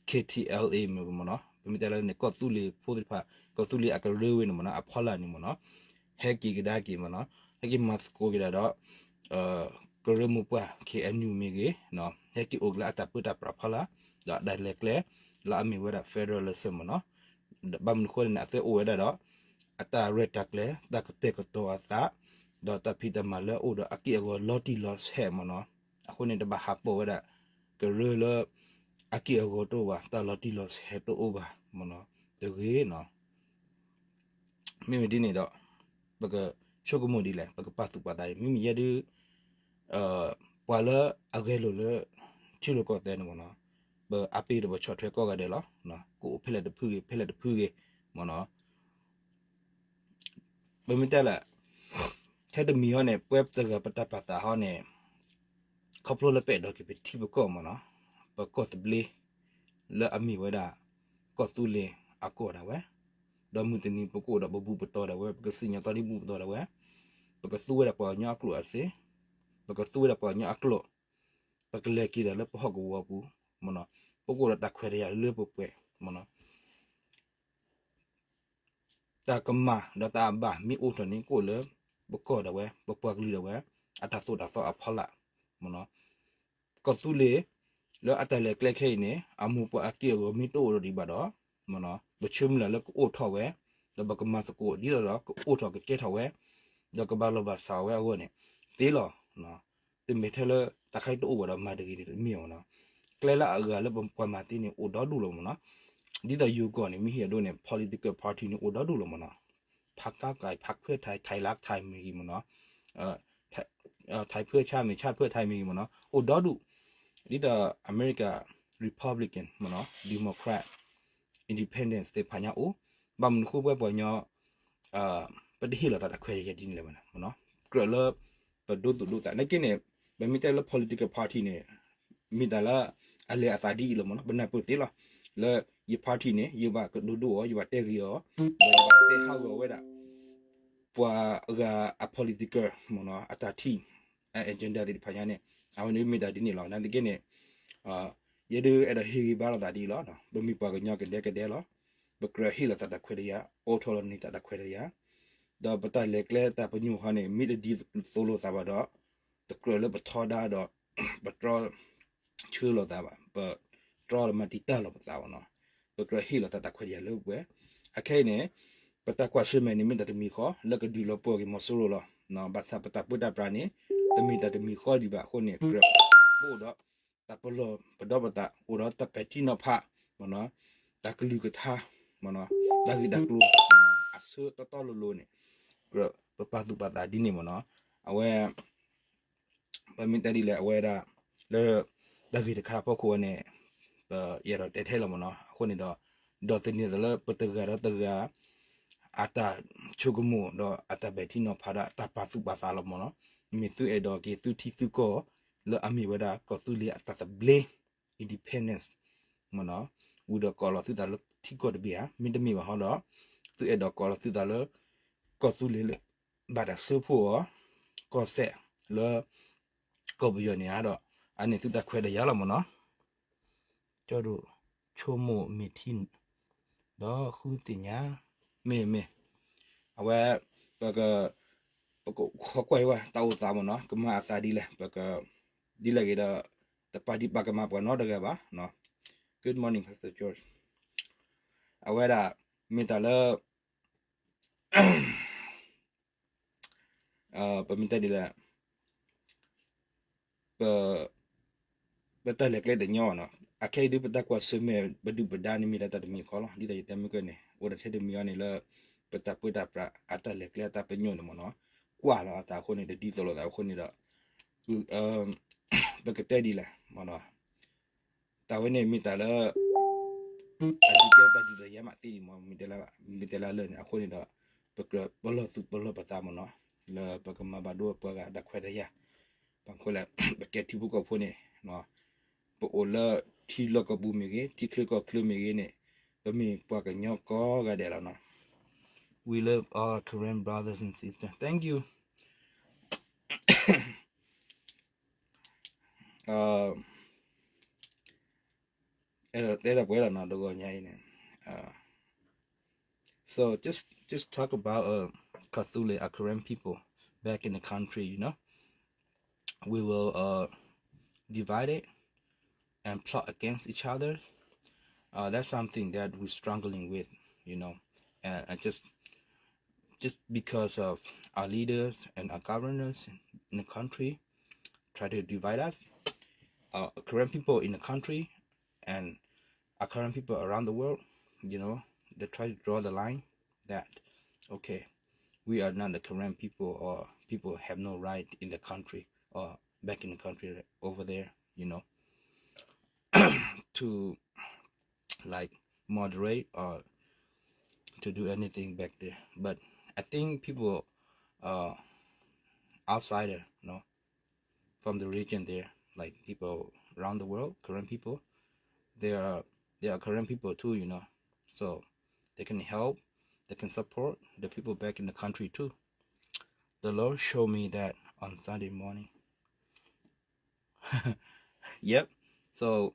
K T L A မ့ၢ်မ့ၢ်နီၤ, ပမ့ၢ်တဲလၢန့ၣ် ကီၢ်သူလ့ၤဖိသ့ၣ်တဖၣ် ကီၢ်သူလ့ၤအကရၢဝဲန့ၣ်မ့ၢ်နီၤ, အဖီလာ်န့ၣ်မ့ၢ်နီၤ, ဟဲက့ၤကဒါက့ၤမ့ၢ်နီၤ, ဟဲက့ၤမၤသကိးက့ၤဒၣ်ဒီး ကရၢမိၢ်ပှၢ် K N U မ့ၢ်ဂ့ၤ, ဟဲက့ၤအိၣ်က့ၤလၢအတၢ်ပၢတၢ်ပြးဖီလာ်, ဒီးအတၢ်လဲၤကျဲ လၢအမ့ၢ်ဝဲဒၣ် federalism မ့ၢ်နီၤ, ဘၣ်မနုၤအဃိန့ၣ် အသုအိၣ်ဝဲဒၣ်ဒီး အတၢ်ရဲၣ်တၢ်ကျဲၤ တၢ်ကတဲာ်ကတီၤအသး, ဒီးတၢ်ဖံးတၢ်မၤလၢအအိၣ်ဒီးအက့ၢ်အဂီၤလီၤတံၢ်လီၤဆဲးမ့ၢ်နီၤ, အဃိန့ၣ် တဘၣ်ဟးပိာ်ဝဲဒၣ် ကရၢလၢ အက့ၢ်အဂီၤတအိၣ်ဘၣ် တၢ်လီၤတံၢ်လီၤဆဲးတအိၣ်ဘၣ်မ့ၢ်နီၤ, တဂ့ၤနီၤ. မ့မ့ၢ်ဒ်န့ၣ်ဒီး ပကဆိကမိၣ်ဒ်လဲၣ် ပကပာ်သူၣ်ပာ်သးဒ်လဲၣ်, မ့မ့ၢ်ယဲဒုး ပှၤလၢအဂဲၤလိာ်လၢ ထံလီၢ်ကီၢ်သဲးန့ၣ်မ့ၢ်နီၤ, ပအါပ့ၤဒီးပဆီၣ်ထွဲကိးဂၤဒဲးလီၤ, ကအိၣ်ဖဲလဲၣ်တဖုဂ့ၤ ဖဲလဲၣ်တဖုဂ့ၤမ့ၢ်နီၤ, ပမ့ၢ်တဲလၢ ထဲတမံၤဟီန့ၣ် ပဝဲတဂၤပတၢ်ပာ်သးဟီန့ၣ် ခီဖျိလၢပအဲၣ်ဒိးက့ၤပထံပကီၢ်မ့ၢ်နီၤ, ပကီၢ်သဘျ့ လၢအမ့ၢ်ဝဲဒၣ် ကီၢ်သူလ့ၤအကီၢ်ဒၣ်ဝဲ, ဒီးမုၢ်တနံၤပကအိၣ်ဒီးပဘူၣ်ပတီၢ်ဒၣ်ဝဲ ပကစံၣ်ညီၣ်သီဒ်ဘူၣ်ပတီၢ်ဒၣ်ဝဲ, ပကသူဝဲဒၣ်ပှၤကညီအကျိာ်အစ့, ပကသူဝဲဒၣ်ပှၤကညီအကျိာ်, ပကလဲၤက့ၤဒၣ်လၢပဟီၣ်ကဝီၤပူၤမ့ၢ်နီၤ, ပကအိၣ်ဒီးတၢ်ခွဲးတၢ်ယာ်လၢပှဲၤပှဲၤမ့ၢ်နီၤ. တၢ်ကမၣ်ဒီးတၢ်အဘၣ်မ့ၢ်အိၣ်ထီၣ်န့ၣ် ကအိၣ်လၢ ပကီၢ်ဒၣ်ဝဲ ပပှၤကလုာ်ဒၣ်ဝဲ အတၢ်သိၣ်တၢ်သီအဖီလာ် မ့ၢ်နီၤ. ကီၢ်သူလ့ၤ လၢအတၢ်လဲၤကျဲခဲအံၤန့ၣ် အမိၢ်ပှၢ်အက့ၢ်အဂီၤမ့ၢ်တအိၣ်ဒီးဒံးဘၣ်ဒီး မ့ၢ်နီၤ ပဆၢမုၢ်လၢ်လၢကအိၣ်ထီၣ်ဝဲ ဒီးပကမၤသကိးဒ်သိးဒီးကအိၣ်ထီၣ်ကကဲထီၣ်ဝဲ ဒီးကဘၣ်လီၢ်ဘၣ်စးဝဲအဂီၢ်န့ၣ် သ့လီၤ. တမ့ၢ်ထဲလၢတၢ်ခါအံၤတအိၣ်ဘၣ်ဒီးမၤတဂ့ၤန့ၣ်တမ့ၢ်မ့ၢ်နီၤ. ကျဲလၢအဂၤလၢပှၤမၤသ့န့ၣ် အိၣ်ဒီဒူၣ်လီၤမ့ၢ်နီၤ. ဒ်သိးယိၤကီၢ်န့ၣ် မ့ၢ်ဟ့ၣ်အဒိန့ၣ် political party န့ၣ် အိၣ်ဒီဒူၣ်လီၤမ့ၢ်နီၤ. พรรคก้าวไกล พรรคเพื่อไทย ไทยรักไทย မ့ၢ်ဂ့ၤမ့ၢ်နီၤ ไทยเพื่อชาติ မ့ၢ် ชาติเพื่อไทย မ့ၢ်ဂ့ၤမ့ၢ်နီၤ အိၣ်ဒီဒူၣ် ဒ်သိး America Republican မ့ၢ်နီၤ Democrat Independence သ့ၣ်တဖၣ်ညါအိၣ် ဘၣ်မနုၤဃိပဝဲပှၤကညီ ပတဟ့ၣ်လီၤသးတၢ်ခွဲးတၢ်ယာ်ဒ်န့ၣ်လဲၣ်မ့ၢ်နီၤ ကြၢးလၢ ပဒိသူၣ်ဒိသး နာ်က့န့ၣ် ပမ့ၢ်တဲလၢ political party န့ၣ် မ့ၢ်တၢ်လၢ အလဲၤအသးဒ်အံၤလီၤမ့ၢ်နီၤ ပနၢ်ပၢၢ်သ့လီၤ လၢယ party န့ၣ် ယဘၣ်ကဒိဒိၣ်အီၤ ယဘၣ်တဲဂ့ၤအီၤ ဒီးယဘၣ်တဲဟးဂီၤဝဲဒၣ် ပှၤအဂၤအ political မ့ၢ်နီၤ အတၢ်ထံၣ် အ agenda သ့ၣ်တဖၣ်ညါန့ၣ် အဝဲန့ၣ်မ့ၢ်တၢ်ဒ်န့ၣ်လီၤ. နာ်သက့န့ၣ် ယဒုးအဲၣ်ဒိးဟ့ၣ်ဂံၢ်ဘါလိာ်သးဒ်အံၤလီၤ. ပမ့ၢ်ပှၤကညီကဒဲကဒဲလီၤ. ပကြၢးဟ့ၣ်လီၤသးတၢ်ခွဲးတၢ်ယာ် အိးထီၣ်လီၤန့ၢ်သးတၢ်ခွဲးတၢ်ယာ် ဒီးပတၢ်လဲၤကျဲတၢ်ပညိၣ်ဟီန့ၣ် မ့ၢ်တဒ်သိးလိာ်သးဘၣ်ဒီး တကြၢးလၢပထီဒါဒီး ပတြီ ဆှၢလိာ်သးဘၣ် ပတြီမၤတံာ်တာ်လိာ်ပသးဘၣ်နီၤ. ပကြၢးဟ့ၣ်လီၤသးတၢ်ခွဲးတၢ်ယာ်လၢပှဲၤ အခဲအံၤန့ၣ် ပတၢ်ကွၢ်ဆၢၣ်မဲာ်န့ၣ် မ့ၢ်တၢ်တမံၤဃီ လၢကဒုးလီၤပှီၢ်က့ၤမီၤစိရိၤလီၤ. ဘၣ်ဆၣ်ပတၢ်ပၢတၢ်ပြးန့ၣ် တမ့ၢ်တၢ်တမံၤဃီဒံးဘၣ်အဃိန့ၣ် ကြၢးပအိၣ်ဒီး တၢ်ပလီၢ်ပဒီပသး အိၣ်ဒီးတၢ်ပဲာ်ထံနီၤဖး တၢ်ကလုၢ်ကထါ တၢ်ဂ့ၢ်တၢ်ကျိၤ အဆၢတီတီလိၤလိၤန့ၣ် ကြၢးပပာ်သူၣ်ပာ်သးဒ်န့ၣ်မ့ၢ်နီၤ. အဝဲ ပမ့ၢ်တဲဒ်လဲၣ် အဝဲဒၣ် လၢ တၢ်ဂ့ၢ်တခါအဖီခိၣ်ဝဲန့ၣ် ပအဲၣ်ဒိးတဲထဲလီၤမ့ၢ်နီၤ. အဃိန့ၣ်ဒီး ဒီးသန့ၤသးလၢပတဂၤဒီးတဂၤ အတၢ်ဆိကမိၣ်ဒီးအတၢ်ပဲာ်ထံနီၤဖးဒီးအတၢ်ပာ်သူၣ်ပာ်သးလီၤမ့ၢ်နီၤ. မ့ၢ်သုအဲၣ်ဒိးက့ၤသုထံသုကီၢ် လၢအမ့ၢ်ဝဲဒၣ်ကီၢ်သူလ့ၤအတၢ်သဘျ့ independence မ့ၢ်နီၤ ဝံၤဒီးကိးလီၤသုသးလၢထံကီၢ်တဘ့ၣ်ဧါ မ့တမ့ၢ်ဘၣ်ဟီဒီး သုအဲၣ်ဒိးကိးလီၤသုသးလၢ ကီၢ်သူလ့ၤလၢ ဘၣ်တၢ်စၢဖှိၣ်အီၤ ကီၢ်စဲၣ်လၢ ကီၢ်ပယီၤန့ၣ်ဧါဒီး အန့ၣ်သုတၢ်ခွဲးတၢ်ယာ်လီၤမ့ၢ်နီၤ. ကၠီဒိၣ်ဆိကမိၣ်မ့ၢ်ထံ ဒီးဃုသ့ၣ်ညါ မ့ၢ်မ့ၢ် အဝဲ ပက ပကခီကွၢ်အံၤဝဲ တၢ်အိၣ်သးမ့ၢ်နီၤ ကမၤအသးဒ်လဲၣ် ပက ဒ်လဲၣ်ဂ့ၤဒီး တပာ်ဒံးပာ်ကမၣ်ပှၤနီတဂၤဘၣ်နီၤ. Good morning, Pastor George. အဝဲဒၣ် မ့ၢ်တၢ်လၢ ပမ့ၢ်တဲဒ်လဲၣ် ပ ပတၢ်လဲၤကျဲတညီဘၣ်နီၤ. အခဲအံၤဒ်ပတၢ်ကွၢ်ဆၢၣ်မဲာ်ပဒုၣ်ပဒါန့ၣ်မ့ၢ်ဒၣ်တၢ်တမံၤဃီလီၤ. ဒ်သိးယတဲမုၢ်ကၢၢ်န့ၣ် အိၣ်ဒီးထဲတမံၤအံၤန့ၣ်လၢ ပတၢ်ပၢတၢ်ပြးအတၢ်လဲၤကျဲအတၢ်ပညိၣ်န့ၣ်မ့ၢ်နီၤ ကွၢ်လီၤအသးအဃိန့ၣ် တဒ်သိးလိာ်သးအဃိန့ၣ်ဒီး ပကတဲဒ်လဲၣ်မ့ၢ်နီၤ တၢ်ဝဲန့ၣ်မ့ၢ်တၢ်လၢ အဒုးကဲတၢ်ဒုးတၢ်ယၤမးသ့ဒံးမ့ၢ် မ့ၢ်တဲလၢလၢာ်န့ၣ် အဃိန့ၣ်ဒီး ပကြၢးပလီၢ်သူၣ်ပလီၢ်ပသးမ့ၢ်နီၤ လၢပကမၤဘၣ်ဒိပှၤဂၤတၢ်ခွဲးတၢ်ယာ် ဘၣ်မနုၤလဲၣ် ပကဲထံဖိကီၢ်ဖိန့ၣ် ပအိၣ်လၢထံလီၢ်ကီၢ်ပူၤမ့ၢ်ဂ့ၤ ထံချၢကီၢ်ချၢမ့ၢ်ဂ့ၤန့ၣ် ပမ့ၢ်ပှၤကညီကိးဂၤဒဲးလီၤနီၤ. We love our Karen brothers and sisters. Thank you. အဲၣ်ဒိးတဲဒၣ်ပှဲၤလီၤနီၤ တဂီၤညါအံၤန့ၣ် so just just talk about uh Karen people back in the country, you know, we will uh divided and plot against each other. Uh, that's something that we're struggling with, you know, and, and just just because of our leaders and our governors in the country try to divide us, uh, Karen people in the country and our Karen people around the world, you know, they try to draw the line that, okay, we are not the Karen people or people have no right in the country or back in the country over there, you know, to like moderate or to do anything back there. But I think people uh outsider, you know, from the region there, like people around the world, Karen people, they are they are Karen people too, you know. So they can help, they can support the people back in the country too. The Lord showed me that on Sunday morning. Yep. So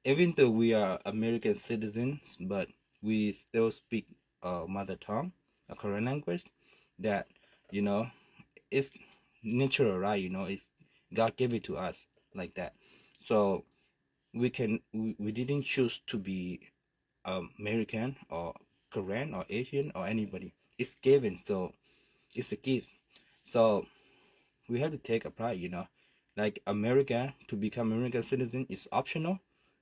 even though we are American citizens, but we still speak uh, mother tongue, a Karen language, that, you know, it's natural, right? You know, it's God gave it to us like that. So we can, we, we didn't choose to be American or Korean or Asian or anybody. It's given, so it's a gift. So we have to take a pride, you know. Like America, to become American citizen is optional.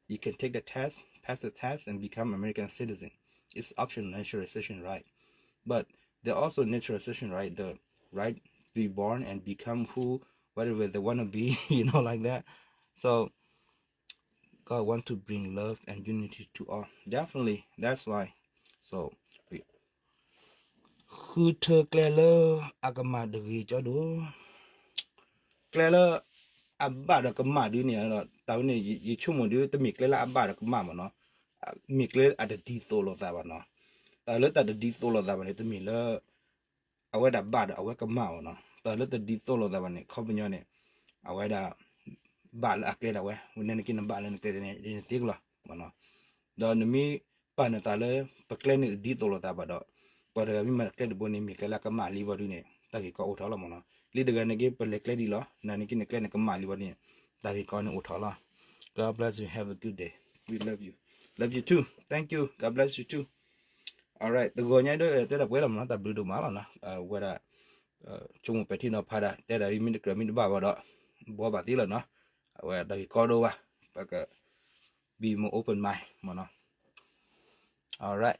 You can take the test, pass the test, and become American citizen. It's optional naturalization, right? But there also naturalization, right? The right to be born and become who, whatever they want to be, you know, like that. So God want to bring love and unity to all. Definitely, that's why. So ဃုထၢကျဲလၢအကမၣ်တဂ့ၤကၠီဒိၣ်, ကျဲလၢအဘၣ်ဒီးကမၣ်ဒုန့ၣ်ဒီး တၢ်ဝဲန့ၣ် ယဆိကမိၣ်ဒု တမ့ၢ်ကျဲလၢအဘၣ်ဒီးကမၣ်မ့ၢ်နီၤ, မ့ၢ်ကျဲအတဒ်သိးလိာ်သးဘၣ်နီၤ. တၢ်လၢတၢ်တဒ်သိးလိာ်သးဘၣ်န့ၣ် တမ့ၢ်လၢ အဝဲဒၣ်ဘၣ်ဒီးအဝဲကမၣ်ဘၣ်နီၤ. တၢ်လၢတဒ်သိးလိာ်သးဘၣ်န့ၣ် ခီပညီန့ၣ် အဝဲဒၣ် ဘၣ်လၢအကျဲဒၣ်ဝဲ, ဝဲန့ၣ်နက့နဘၣ်လၢနကျဲဒၣ်န့ၣ် နသ့ကလီၤမ့ၢ်နီၤ. ဒီးနမ့ၢ်ပာ်နသးလၢ ပကျဲန့ၣ်တဒ်သိးလိာ်သးဘၣ်ဒီး ပှၤတဂၤမ့ၢ်မၤကျဲတဘိန့ၣ် မ့ၢ်ကျဲလၢအကမၣ်လံဘၣ်ဒုန့ၣ် တၢ်ဂ့ၢ်ကီအိၣ်ထီၣ်လီၤမ့ၢ်နီၤ. လံတဂၤနက့ ပလဲၤကျဲဒ်လီၤ နၤနက့နကျဲန့ၣ်ကမၣ်လံဘၣ်ဒုန့ၣ် တၢ်ဂ့ၢ်ကီန့ၣ်အိၣ်ထီၣ်လီၤ. God bless you. Have a good day. We love you. Love you too. Thank you. God bless you too. Alright, တဂီၤညါဒီးတဲဒၣ်ပှဲၤလီၤမ့ၢ်နီၤ, တၢ်ဘျုးဒိၣ်မးလီၤနီၤ. အဝဲဒၣ် ဆိကမိၣ်ပဲာ်ထံနီၤဖးဒၣ် တဲဒၣ်မ့ၢ်တကြၢးမ့ၢ်တဘၣ်ဘၣ်ဒီး ဘှီဘၣ်သ့လီၤနီၤ. အဝဲတၢ်ဂ့ၢ်ကီဒိၣ်ဘၣ်, ပက be more open mind မ့ၢ်နီၤ. Alright,